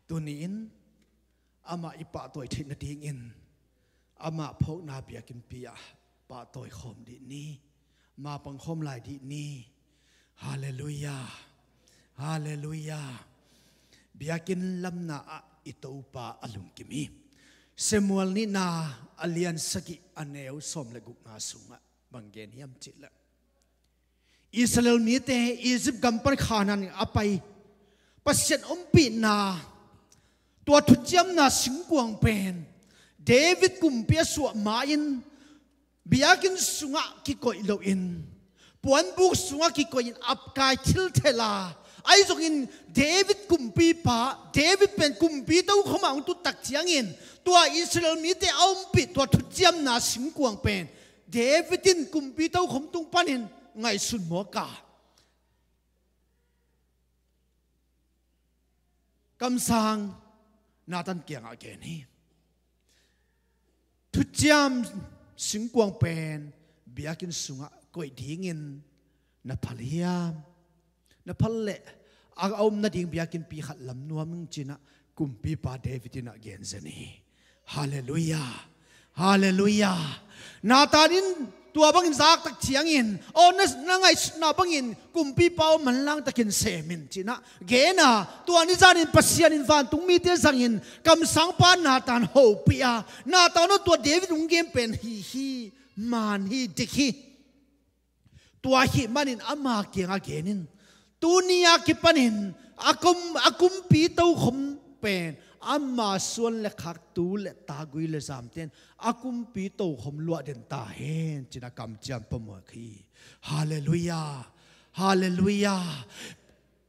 tuni-in amah i pahtawi theih nadingin amah phawkna biakinnpi ah pahtawi khawm dih ni. Mapang khawm lai dih ni. Halleluiah. Halleluiah. Biakinn lamna ah i Topa a lungkim hi. Samuel nihna a lian sagih a neu sawm le gukna sungah bang gen hiam cih leh, Israel mite Egypt gam pan Khanaan a pai, Pasian ompihna, tua thuciamna singkuang pen David kumpi a suah ma-in biakinn sungah kikoih loin, puanbuk sungah kikoihin apkai thilthela, ahi zongin David kumpipa, David pen kumpi tokhomah hong tut tak ciangin tua Israel mite a ompih tua thuciamna singkuang pen David in kumpi tokhom tung panin ngaihsun mawk a, kamsang Nathan kiangah gen hi. Thuciam singkuang pen biakinn sungah koih dingin na phal hiam? Na phal leh a om nading biakinnpi khat lam nuam ing, ci-in ah kumpipa David in ah gen zen hi. Halleluiah. Halleluiah. Nathan in Tua bangin zak tak ciangin, aw, na, na ngaihsutna bangin kumpipa aw manlang takin sem in, ci-in ah gen a, tua ni zanin Pasian in vantung mite zangin kamsangpa Nathan hopih a, Nathan aw, tua David hong gen pen hi hi, man hi, dik hi. Tua ahih manin ama kiangah gen in, tuni a kipanin a kum, a kumpi tokhom pen ama suan le khak, tu le ta, gui le zamte in a kumpi tokhom luah den ta hen, ci-in a kamciam phamawh hi. Halleluiah. Halleluiah.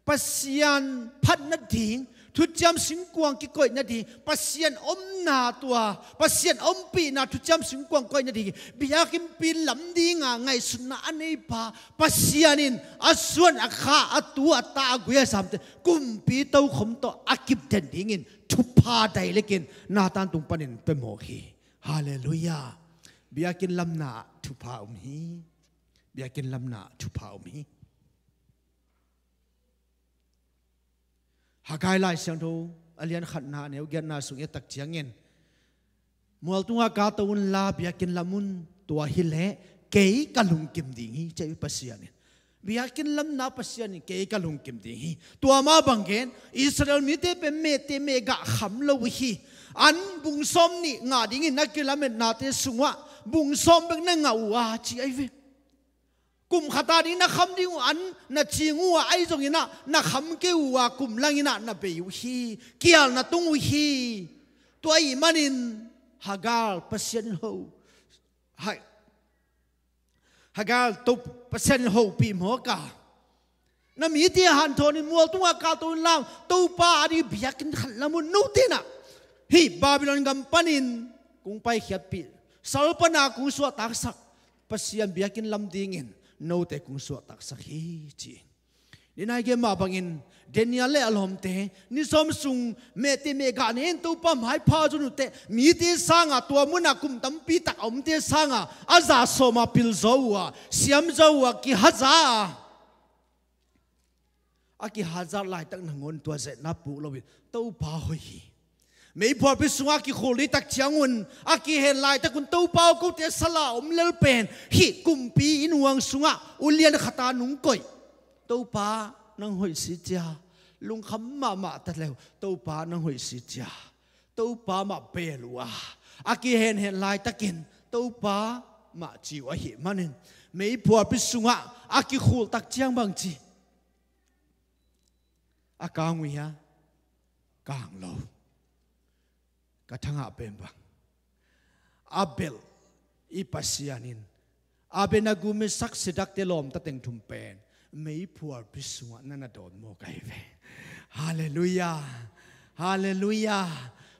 Pasian phat nading, thuciam singkuang kikoih nading, Pasian omna tua, Pasian ompihna thuciam singkuang koih nading, biakinnpi lam dinga ngaihsutna a neipa, Pasian in a suan, a kha, a tu, a ta, a gui, a zamte kumpi tokhom tawh a kip den dingin thupha dailekin Nathan tung panin pia mawk hi. Halleluiah. Biakinn lamna ah thupha om hi. Biakinn lamna ah thupha om hi. Haggai Lai Siangtho a lian khatna, a neu giatna sung i et tak ciangin, mualtunga kal to unla, biakinn lam un, tua hileh kei ka lungkim ding hi, ci hi Pasian in. Biakinn lamna Pasian in kei ka lungkim ding hi. Tua mah bang gen, Israel mite pen mehte mehgah kham lo uh hi. An bung sawm nih ngah dingin na kilametnate sungah bung sawm bek na ngah uh a, ci ahi ve. Kum khat a ding na kham ding uh an na cing uh a, ahi zongin ah na kham kei uh a, kum langin ah na bei uh hi, kial na tung uh hi. Tua ahih manin Haggai Pasian in ho, hai, Haggai to Pasian in hopih mawk a, na mite hanthawn in mualtunga kal to unla, Topa ading biakinn khat lam un, note in ah hih Babylon gam panin kong paikhiatpih, sal pana kong suahtaksak Pasian biakinn lam dingin note kong suahtaksak hi, ci. Ni nai gen mah bangin Daniel le a lawmte ni sawm sung mehte mehgah ne in Topa maipha zon uh teh, mite sanga, tua muna kum tampi tak a omte sanga a za sawma pil zaw uh a, siam zaw uh a, kihaza a, a kihazat laitak nangawn tua ze-etna puk loin Topa hoih hi. Meiphualpi sungah a kikhul ding tak ciangun, a kihen laitakun Topa aw, kote sala om lel pen hih kumpi innkuan sungah ulian khat a nung koih. Topa nang hoih si cia, lungkham mahmah ta leu, Topa nang hoih si cia, Topa mah bel uh a, a kihenhen laitakin Topa mah ci uh ahih manin, meiphualpi sungah a kikhul tak ciang bang ci? A kang uh hia? Kang lo. Ka thangah pen bang, a belh i Pasian in Abednego, Mesak, Sedakte lawmta teng thum pen meiphualpi sungah na na dawn mawk ahi ve. Halleluiah. Halleluiah.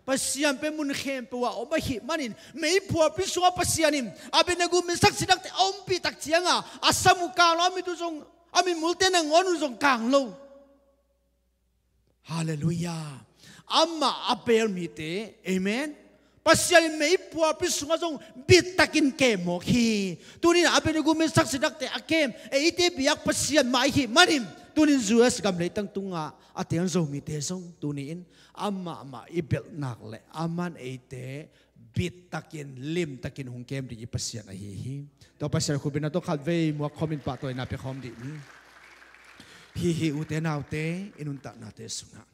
Pasian pen mun khempeuh ah om ahih manin, meiphualpi sungah Pasian in Abednego, Mesak, Sedakte a ompih tak cianga a sam uh kang lo, a mit uh zong, a mitmulte nangawn uh zong kang lo. Halleluiah. Amah a bel mite, amen, Pasian in meiphualpi sungah zong bittakin kem mawk hi. Tuni-in Abednego, Mesak, Sedakte a kem eite biak Pasian mah ahih manin, tuni-in U S gam leitang tungah a teng Zomite zong tuni-in amah mah i belh nak leh aman eite bittakin, limtakin hong kem ding i Pasian ahi hi. Tua Pasian khut bengna tawh khatvei muak khawmin pahtawina pia khawm dih ni. Hih hi, ute naute, i nuntaknate sungah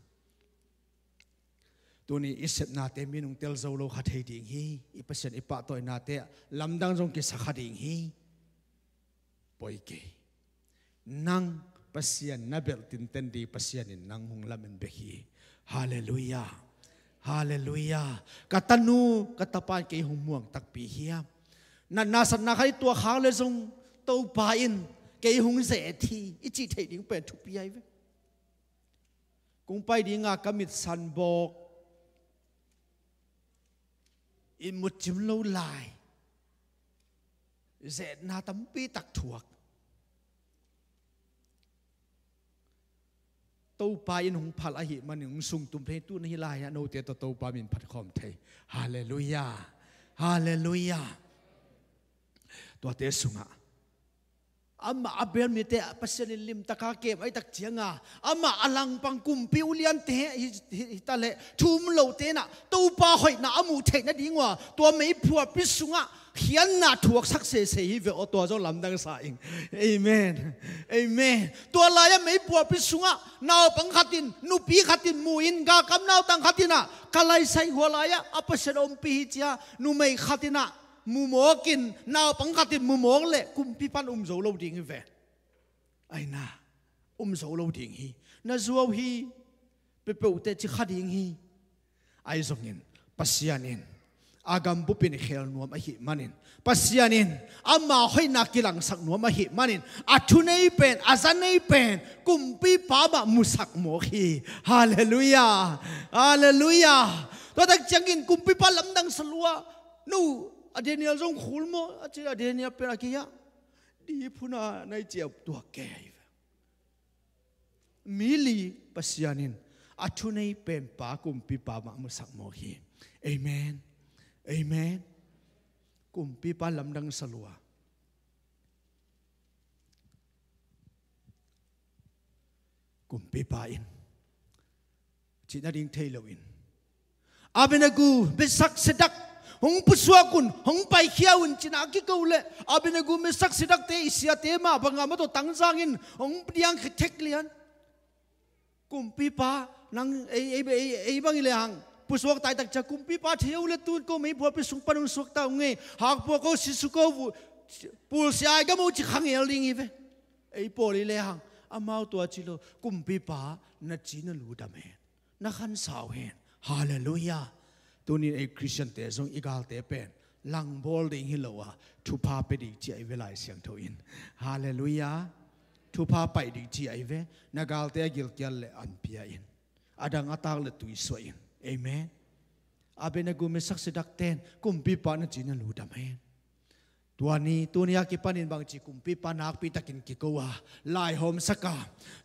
tuni i sepnate mi nungtel zo lo kha thei ding hi. I Pasian i pahtawinate ah lamdang zong kisa kha ding hi. Poi kei. Nang Pasian na belh tinten ding Pasian in nang hong lamen bek hi. Halleluiah. Halleluiah. Ka tanu, ka tapa in kei hong muang takpi hiam? Natna satna khat i tuah khak leh zong Topa in kei hong ze-et hi, i cih theih ding pen thupi ahi ve. Kong pai dinga ka mit sanbawk, i mut cim lo lai, ze-etna tampi tak thuak. Topa in hong phal ahih manin hong sungtum thei, tu-in hih lai-ah note tawh Topa min phat khawm thei. Halleluiah. Halleluiah. Tuate sungah amah a bel mite ah Pasian in limtaka kem ahih tak cianga, amah a langpang kumpi uliante hi, hi, hi ta leh thu um lote in ah Topa hoihna a muh theih nading uh a, tua meiphualpi sungah Khiatna thuaksak sese hi ve aw, tua zong lamdang sa ing. Amen. Amen. Tua lai-ah meipuapi sungah naupang khat in, nupi khat in mu in, galkap nautang khat in ah, ka laisai hua lai-ah a Pasian ompih hi ci-a numei khat in ah mu mawk in, naupang khat in mu mawk leh kumpipa in um zo lo ding hi ve. Aina, um zo lo ding hi. Na zuau hi. Peuhpeuh teh ci kha ding hi. Ahi zongin Pasian in a gam bup in khel nuam ahih manin, Pasian in ama hoihna kilangsak nuam ahih manin, a thunei pen, a zanei pen kumpipa mah musak mawk hi. Halleluiah. Halleluiah. Tua tak ciangin kumpipa lamdang sa lua. No, a Daniel zong khul maw? A ci a Daniel pen a kei-ah dip hun a na i ciah tuak kei hi ve. Mi li Pasian in a thunei penpa kumpipa mah musak mawk hi. Amen. Amen. Kumpipa lamdang sa lua. Kumpipa in cih nading thei loin, Abednego, Mesak, Sedak, hong pusuak un, hong paikhia un, cih na a kiko leh, Abednego, Mesak, Sedakte i siate mah bangah maw taw tangzang in hong diang khit thek lian. Kumpipa, nang ei, ei, ei, ei bang i lehang pusuak taitak ciang, kumpipa thei o leh tun ko meipuapi sung pan hong suakta ung ei. Hakpua ko, sisu ko, pulsia ai gam o ci khangel ding hi ve. Ei pawl i lehang amau tua ci lo, kumpipa na ci na lu dam hen, na khansau hen. Halleluiah. Tunin ei Khristiante zong i galte pen langbawl ding hi lo a, thupha pia ding ci ahi ve Lai Siangtho in. Halleluiah. Thupha paih ding ci ahi ve. Na galte a gilkial leh an pia in, a dang a tak leh tuisuah in. Amen. Abednego, Mesak, Sedakten kumpipa na ci na lu dam hen. Tua ni, tuni a kipanin bangci kumpipa nakpitakin kiko a, laihawmsak a,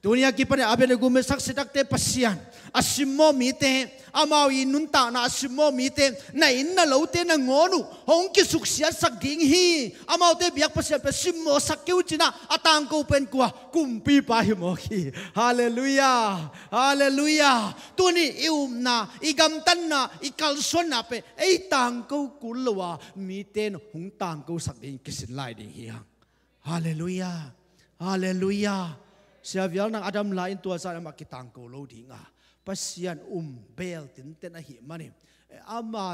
tuni a kipanin Abednego, Mesak, Sedakte Pasian a simmawh mite, amau i nuntakna a simmawh mite, na inn na lote nangawn uh hong kisuksiatsak ding hi. Amaute biak Pasian pen simmawhsak kei un cih na a tangko pen kua? Kumpipa hi mawk hi. Halleluiah. Halleluiah. Tuni i upna, i gamtatna, i kalsuanna pen ei tangko kul lo a, mite in hong tangkosak ding kisin lai ding hi hang. Halleluiah. Halleluiah. Sia Vial nang a dam lai-in tua zah in amah kitangko lo ding a, Pasian um beel tinten ahih manin, ama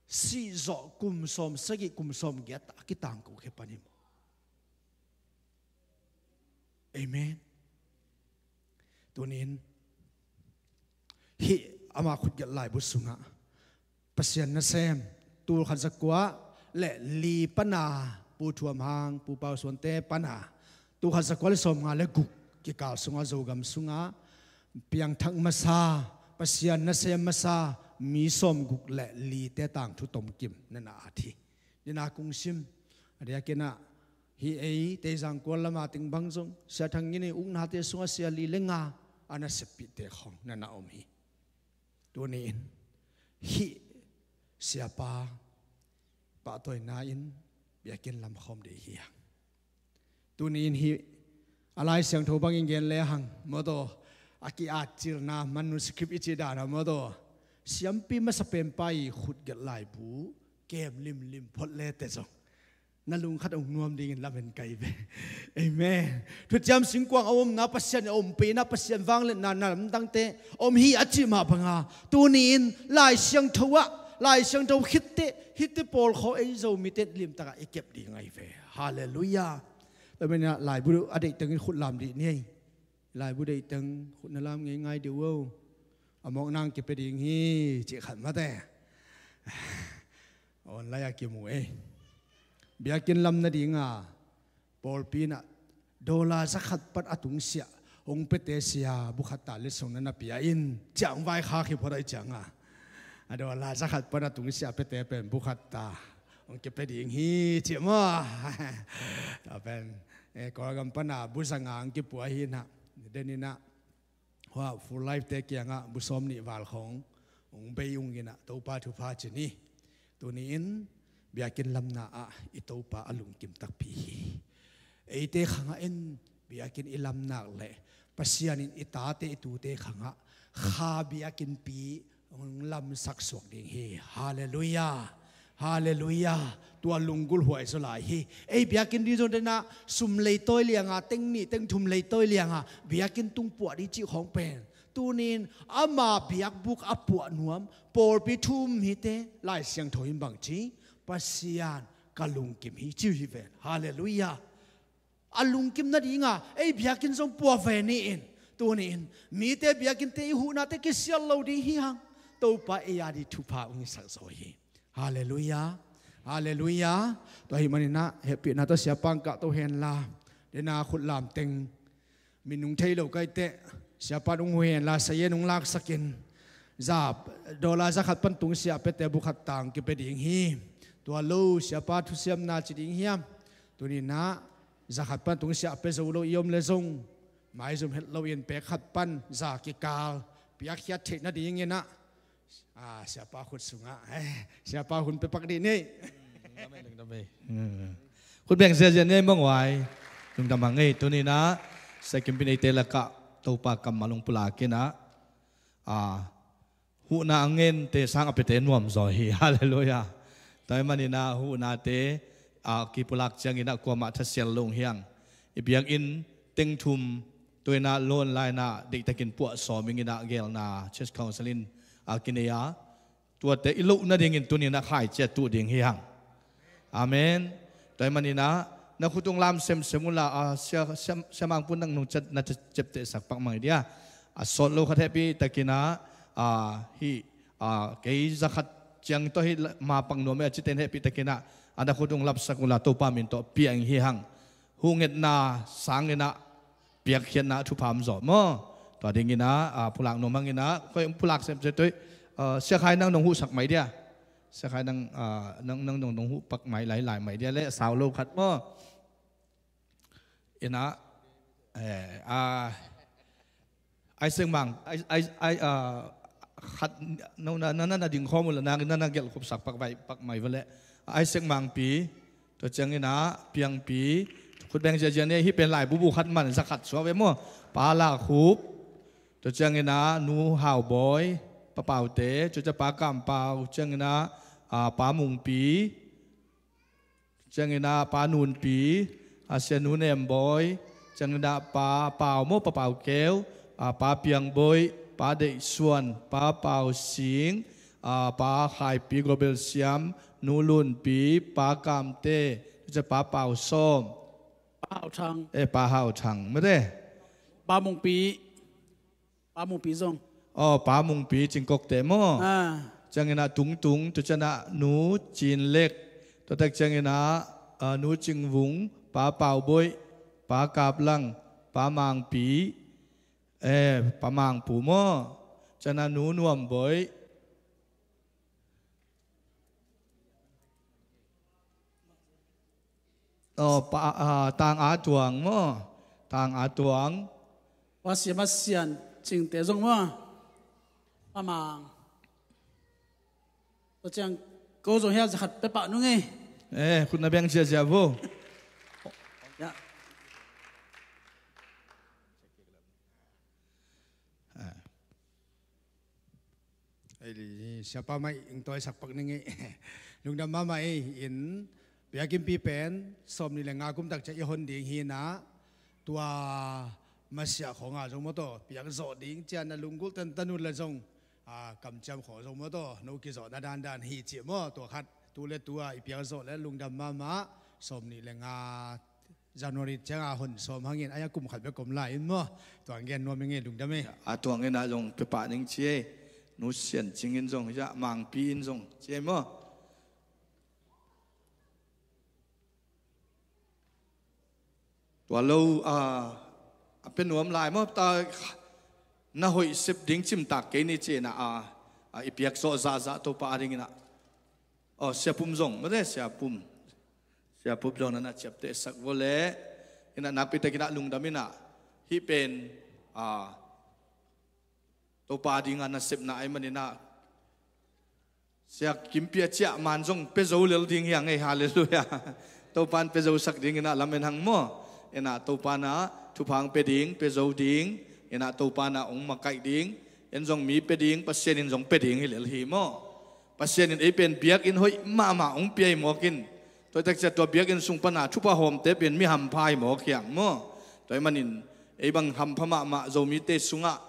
sih zawh kum sawm sagih, kum sawm giat a kitangko khia pan hi maw? Amen. Tunin hih ama khutgelh laibu sungah Pasian nasem, tul khat za kua leh li pana, Pu Thuam Hang, Pu Pau Suante pana, tul khat za kua leh sawmnga leh guk kikal sungah Zogam sungah piangthak masa, Pasian nasem masa mi sawmguk leh lite tangthu tomkim na na at hi. Nina kung sim a diakin ah, hih ei Teizang kual lama ting bang zong Sia Thang Ngin i uknate sungah sia li leh nga a naseppihte khawng na na om hi. Tuni-in hih siapa pahtawina in biakinn lam khawm ding hi hang. Tuni-in hih a Lai Siangtho bangin gen lehang maw taw, a ki-atcilna manuscript i cih dan a maw taw, siampi masa penpa i khutgelh laibu kem limlim phot le teh zong na lungkhat hong nuam dingin lamen ka hi ve. Amen. Thuciam singkuang a omna, Pasian a ompihna, Pasian vangliatna na lamdangte om hi a cih mah banga, tuni-in Lai Siangtho ah, Lai Siangtho khitteh hihte pawl khawng ei Zomite limtakah i kep ding ahi ve. Halleluiah. Tua manin ah laibu a deih tengin khut lam dih ni ei. Laibu deih teng khut na lam ngeingai dih uh o. A mawkna hong kipia ding hi cih khat mate. Online ah kimu ei. Biakinn lam nadinga pawlpi in ah dollar za khat pan a tungsiah hong piate sia bu khat ta letsong na na pia in, ciang vaikhak hi phot ahih ciangah, a dollar za khat pan a tungsiah piate pen bu khat ta hong kipia ding hi cih maw? Tua pen, eh, Kawlgam pana bu za nga hong kipua hi nah. Deninah hua Full Life te kiangah bu sawm nih val khawng hong bei ung inah Topa thupha ci ni. Tuni-in biakinn lamna ah i Topa a lungkim takpi hi. Eite khangah in biakinn i lamnak leh Pasian in i tate i tute khangah kha biakinnpi hong lamsak suak ding hi. Halleluiah. Halleluiah. Tua lunggulh huai zaw lai hi. Ei biakinn ding zong denah sum leitawi lianga, teng nih teng thum leitawi lianga biakinn tung puah ding cih khawng pen tunin ama biakbuk a puah nuam pawlpi thum hite Lai Siangtho in bang ci, Pasian ka lungkim hi ci uh hi ven. Halleluiah. A lungkim nadinga ei biakinn zong puah ve ni in, tuni in mite biakinnte i huhnate kisial lo ding hi hang. Topa ei a ding thupha ong hisak zaw hi. Halleluiah. Halleluiah. Tua hi maninah hehpihna tawh siapa ong kah to henla, dena khut lam teng minung thei lo kaiteh siapa ong hu henla, sayen ong laksakin za, dollar za khat pan tung siah pete bu khat tang kipia ding hi. Tua lo siapa thusiamna ci ding hiam? Tuninah za khat pan tung siah pia zo lo i om le zong maizum het loin pek khat pan za kikal piakkhiat theih nadinginah, ah, siapa khut sungah, eh, siapa hun pia pak dih ni. Khut beng ziazia ni ei mawnghuai. Lungdam hang ei. Tuninah Sia Kim Pin eite lakah Topa kammal ong pulakinah, ah, huhna a ngente sang a piate nuam zaw hi. Halleluiah. Tua hi maninah huhnate, ah, kipulak cianginah kuamah thasial lo hi hang. I biakinn teng thum tuinah lawn lainah deihtakin puah sawm inginah gelna Church Council in, ah, kinei a, tuate i loh nadingin tuninah khaici a tuh ding hi hang. Amen. Tua hi maninah na khut ong lam semsem unla, ah, sia, sia, sia Mang Pun nang nong ciap, na ciaptehsak pak mai dia. A sawt lo khat hehpihtakinah, ah, hih, ah, kei za khat ciang tawh hih ma pak nuam e a cite in hehpihtakinah, ah, na khut ong lapsak unla Topa min tawh pia ing hi hang. Huhngetna sanginah piakkhiatna thupha om zaw maw? Tua dinginah, ah, pulak nuam hanginah, khoi pulak semsem toi, ah, Sia Khai nang nong huhsak mai dia. Sia Khai nang, ah, nang, nang nong, nong huh pak mai lai, lai mai dia le sau lo khat maw? Inah, eh, ah, Ai Seng Mang, ai, ai, ai, ah, khat, no, na, na, na, na ding khawm unla nang, na, na gelh khupsak pak vai, pak mai vele. Ai Seng Mangpi, tua cianginah Piangpi, khut beng ziazia ni ei, hih pen lai bubu khat man za khat suak ve maw? Pa Lakhup, tua cianginah Nu Haubawi, Pa Paute, tua ciang Pa Kampau, cianginah, ah, Pa Mungpi, cianginah Pa Nunpi, a Sia Nu Nembawi, cianginah Pa Pau maw, Pa Pau Keu, a Pa Piangbawi, Pa Deih Suan, Pa Pau Sing, a Pa Khaipi Gobel Siam, Nu Lunpi, Pa Kamte, ciang Pa Pau Sawm. Pa Hau Thang. Eh, Pa Hau Thang, mate. Pa Mungpi. Pa Mungpi zong. Aw, Pa Mungpi Cingkokte maw? Ah. Cianginah Tungtung, tua cianah Nu Cin Lek. Tua tak cianginah, ah, Nu Cing Vung, Pa Pau Boih, Pa Kap Lang, Pa Mangpi, eh, Pa Mangpu maw? Cianah Nu Nuam Boih. Aw, Pa, ah, Tang A Tuang maw? Tang A Tuang. Pa Siam a Sian Cingte zong maw? Pa Mang. Tua ciang ko zong hiah za khat pia pah nung ei. Eh, khut na beng ziazia vo. Ya. Eh. Ei, siapa mai ing tawisak pak ning ei. Lungdam mahmah ei. In biakinnpi pen sawmnih le nga kum tak ciang i hon ding hinah, tua masiah khawngah zong maw taw piak zawh ding cian a lunggulh tantan uh la zong, ah, kamciam khawng zong maw taw no kizawhna dandan hi cih maw, tua khat tu le tu-a i piak zawh le lungdam mahmah. Sawmnih le nga January cianga hon sawm hangin, ai a kum khat bek om lai in maw? Tuang gen nuam i ngei lungdam e. A tuang ina zong pia pah ning ci e. Nu Sian Cing in zong, ya, Mangpi in zong ci e maw? Tua lo, a, a pia nuam lai maw? Ta, na hoih sep ding cimtak kei ni ci ina, a, a, i piak zawh zahzah Topa a ding ina. Aw, Sia Pum zong, mate Sia Pum. Sia Pum zong na na ciaptehsak vawleh. Ina nakpi tak ina lungdam ina. Hih pen, a, Topa dinga nasepna ahih manin ah, Sia Kimpi a ciah man zong pia zo lel ding hi hang ei, halleluiah. Topa in pia zosak ding ina lamen hang maw? Ina Topa na thupha hong pia ding, pia zo ding. Ina Topa na hong makaih ding. En zong mi pia ding, Pasian in zong pia ding hi lel hi maw? Pasian in ei pen biakinn hoih mahmah hong pia hi mawk in, tua takciah tua biakinn sung pana thupha hawmte pen mi hampha hi mawk hiang maw? Tua ahih manin ei bang hampha mahmah Zomite sungah,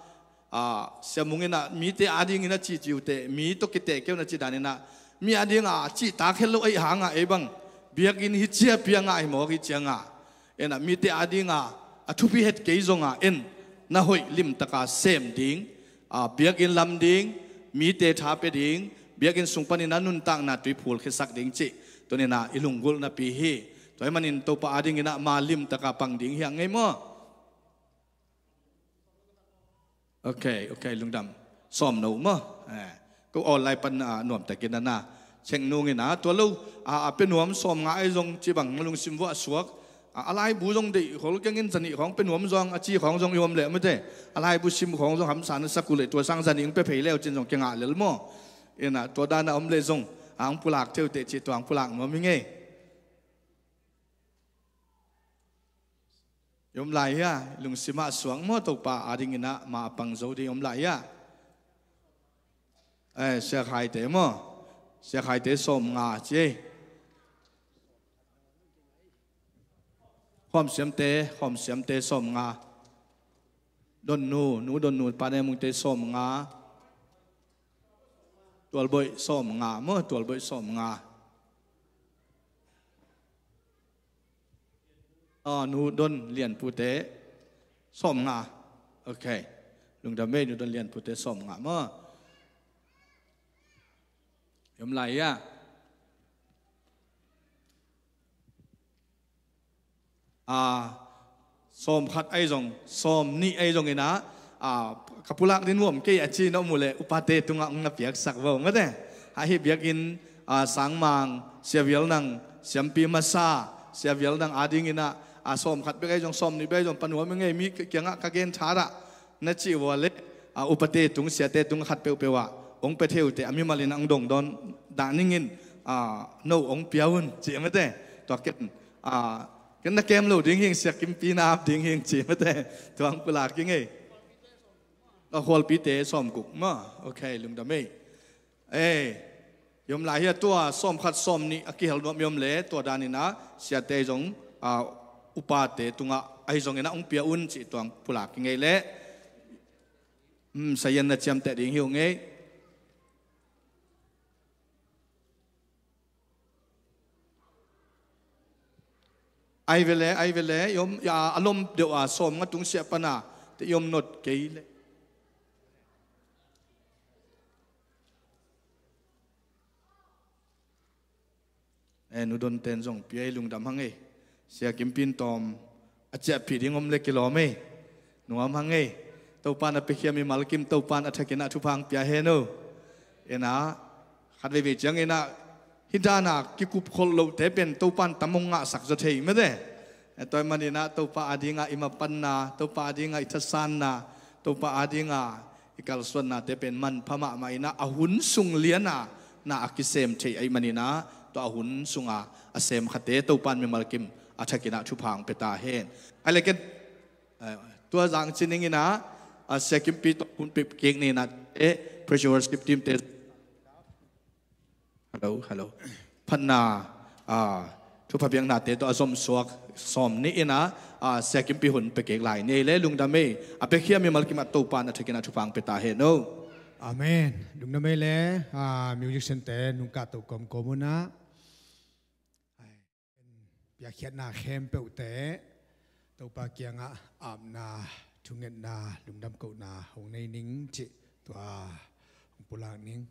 a, Sia Mung inah mite adingin a cihcih uh teh, mi tawh kiteh kei un a cih daninah mi adingah a cihtak het lo ahih hangah ei bang biakinn hi ciapi a ngah hi mawk hi ciangah, en ah mite adingah a thupi het kei zongah en, na hoih limtaka sem ding, a, biakinn lam ding, mite tha pia ding, biakinn sung panin a nuntakna tui phulkhiasak ding cih tuninah i lunggulh napi hi. Tua ahih manin Topa adinginah ma limtaka pang ding hiang ngei maw? Ok, ok, lungdam. Sawm no maw? Eh, ko online pan, ah, nuamtakin a na cheng nungin a, tua lo, ah, a pia nuam sawm nga ahi zong cih bang na lungsim vuah suak. Ah, a laibu zong deih khol kengin zanih khawng pia nuam zong a ci khawng zong i om leh mite. A laibu sim khawng zong hamsa na sak uh leh tua sang zanih hong pia phei leu cin zong kengah lel maw? Inah tua dan a om leh zong a hong pulak theu teh cih tua hong pulak nuam hi ngei. I om lai hia? Lungsim ah suak maw? Topa adinginah ma a pang zo ding i om lai hia? Eh, Sia Khaite maw? Sia Khaite sawm nga ci ei. Khawm Siamte, Khawm Siamte sawm nga. Donnu, Nu Donnu, Pa Ne Mungte sawm nga. Tualboih sawm nga maw? Tualboih sawm nga. Ah, Nu Don Lianpute sawm nga. Ok. Lungdam ei, Nu Don Lianpute sawm nga maw? I om lai hia? Ah, sawm khat ahi zong, sawm nih ahi zong inah, ah, ka pulak ding nuam kei a ci na om uh leh upate tungah hong na piaksak vo mate. Ahi biakinn, ah, Sangmang, Sia Vial Nang, Siampi Masa, Sia Vial Nang adinginah, ah, sawm khat bek ahi zong, sawm nih bek ahi zong, pa nuam i ngei mi kiangah ka gen thadah na cih vua leh, ah, upate tung, siate tung khat peuhpeuh ah hong pia theu teh a mimal in hong dongdawn dah ningin, ah, no hong pia un cih mate. Tua ken, ah, ken na kem lo ding hing, Sia Kimpi na ap ding hing cih mate. Tua hong pulak i ngei. A, Khualpite sawm guk maw? Ok, lungdam ei. Eh, i om lai hia? Tua sawm khat sawm nih a kihel nuam i om leh tua daninah siate zong, ah, upate tungah ahi zonginah hong pia un cih tua hong pulak i ngei leh. Hmm, sayan na ciamteh ding hi uh ngei. Ai vele, ai vele, i om, ya, a lom deuh a sawm nga tung siah pana te i om not kei le. Eh, Nu Don ten zong pia i lungdam hang ei. Sia Kimpin tawm a ciahpih ding om le kilawm ei. Nuam hang ei. Topan a piakhiam i malkim Topan a thakinah thupha hong pia hen o. Ena, khat veivei cianginah hih dana kikup kholh lohte pen Topan tam hong ngahsak zaw thei mete. Eh, tua ahih maninah Topa adingah i mapanna, Topa adingah i thasanna, Topa adingah i kalsuannate pen manpha mahmah inah a hun sung liana na a kisem thei ahih maninah tua a hun sunga a semkhate Topan mimalkim a thakinah thupha hong pia ta hen. Ai le ken, eh, tua zang cininginah, ah, Sia Kimpi tawh hun pipkik ninah, eh, praise worship team te. Hello, hello. Phatna, ah, thupha biaknate tawh a zomsuak sawm nih inah, ah, Sia Kimpi hun pekek lai ni ei le lungdam ei. A piakhiam i malkim a Topan a thakinah thupha hong pia ta hen o. Amen. Lungdam ei le, ah, musician te nungkah toh kawmkawm unah. Piakkhiatna khempeuhte Topa kiangah apna, thungetna, lungdam kohna hong nei ning cih tua hong pulak ning.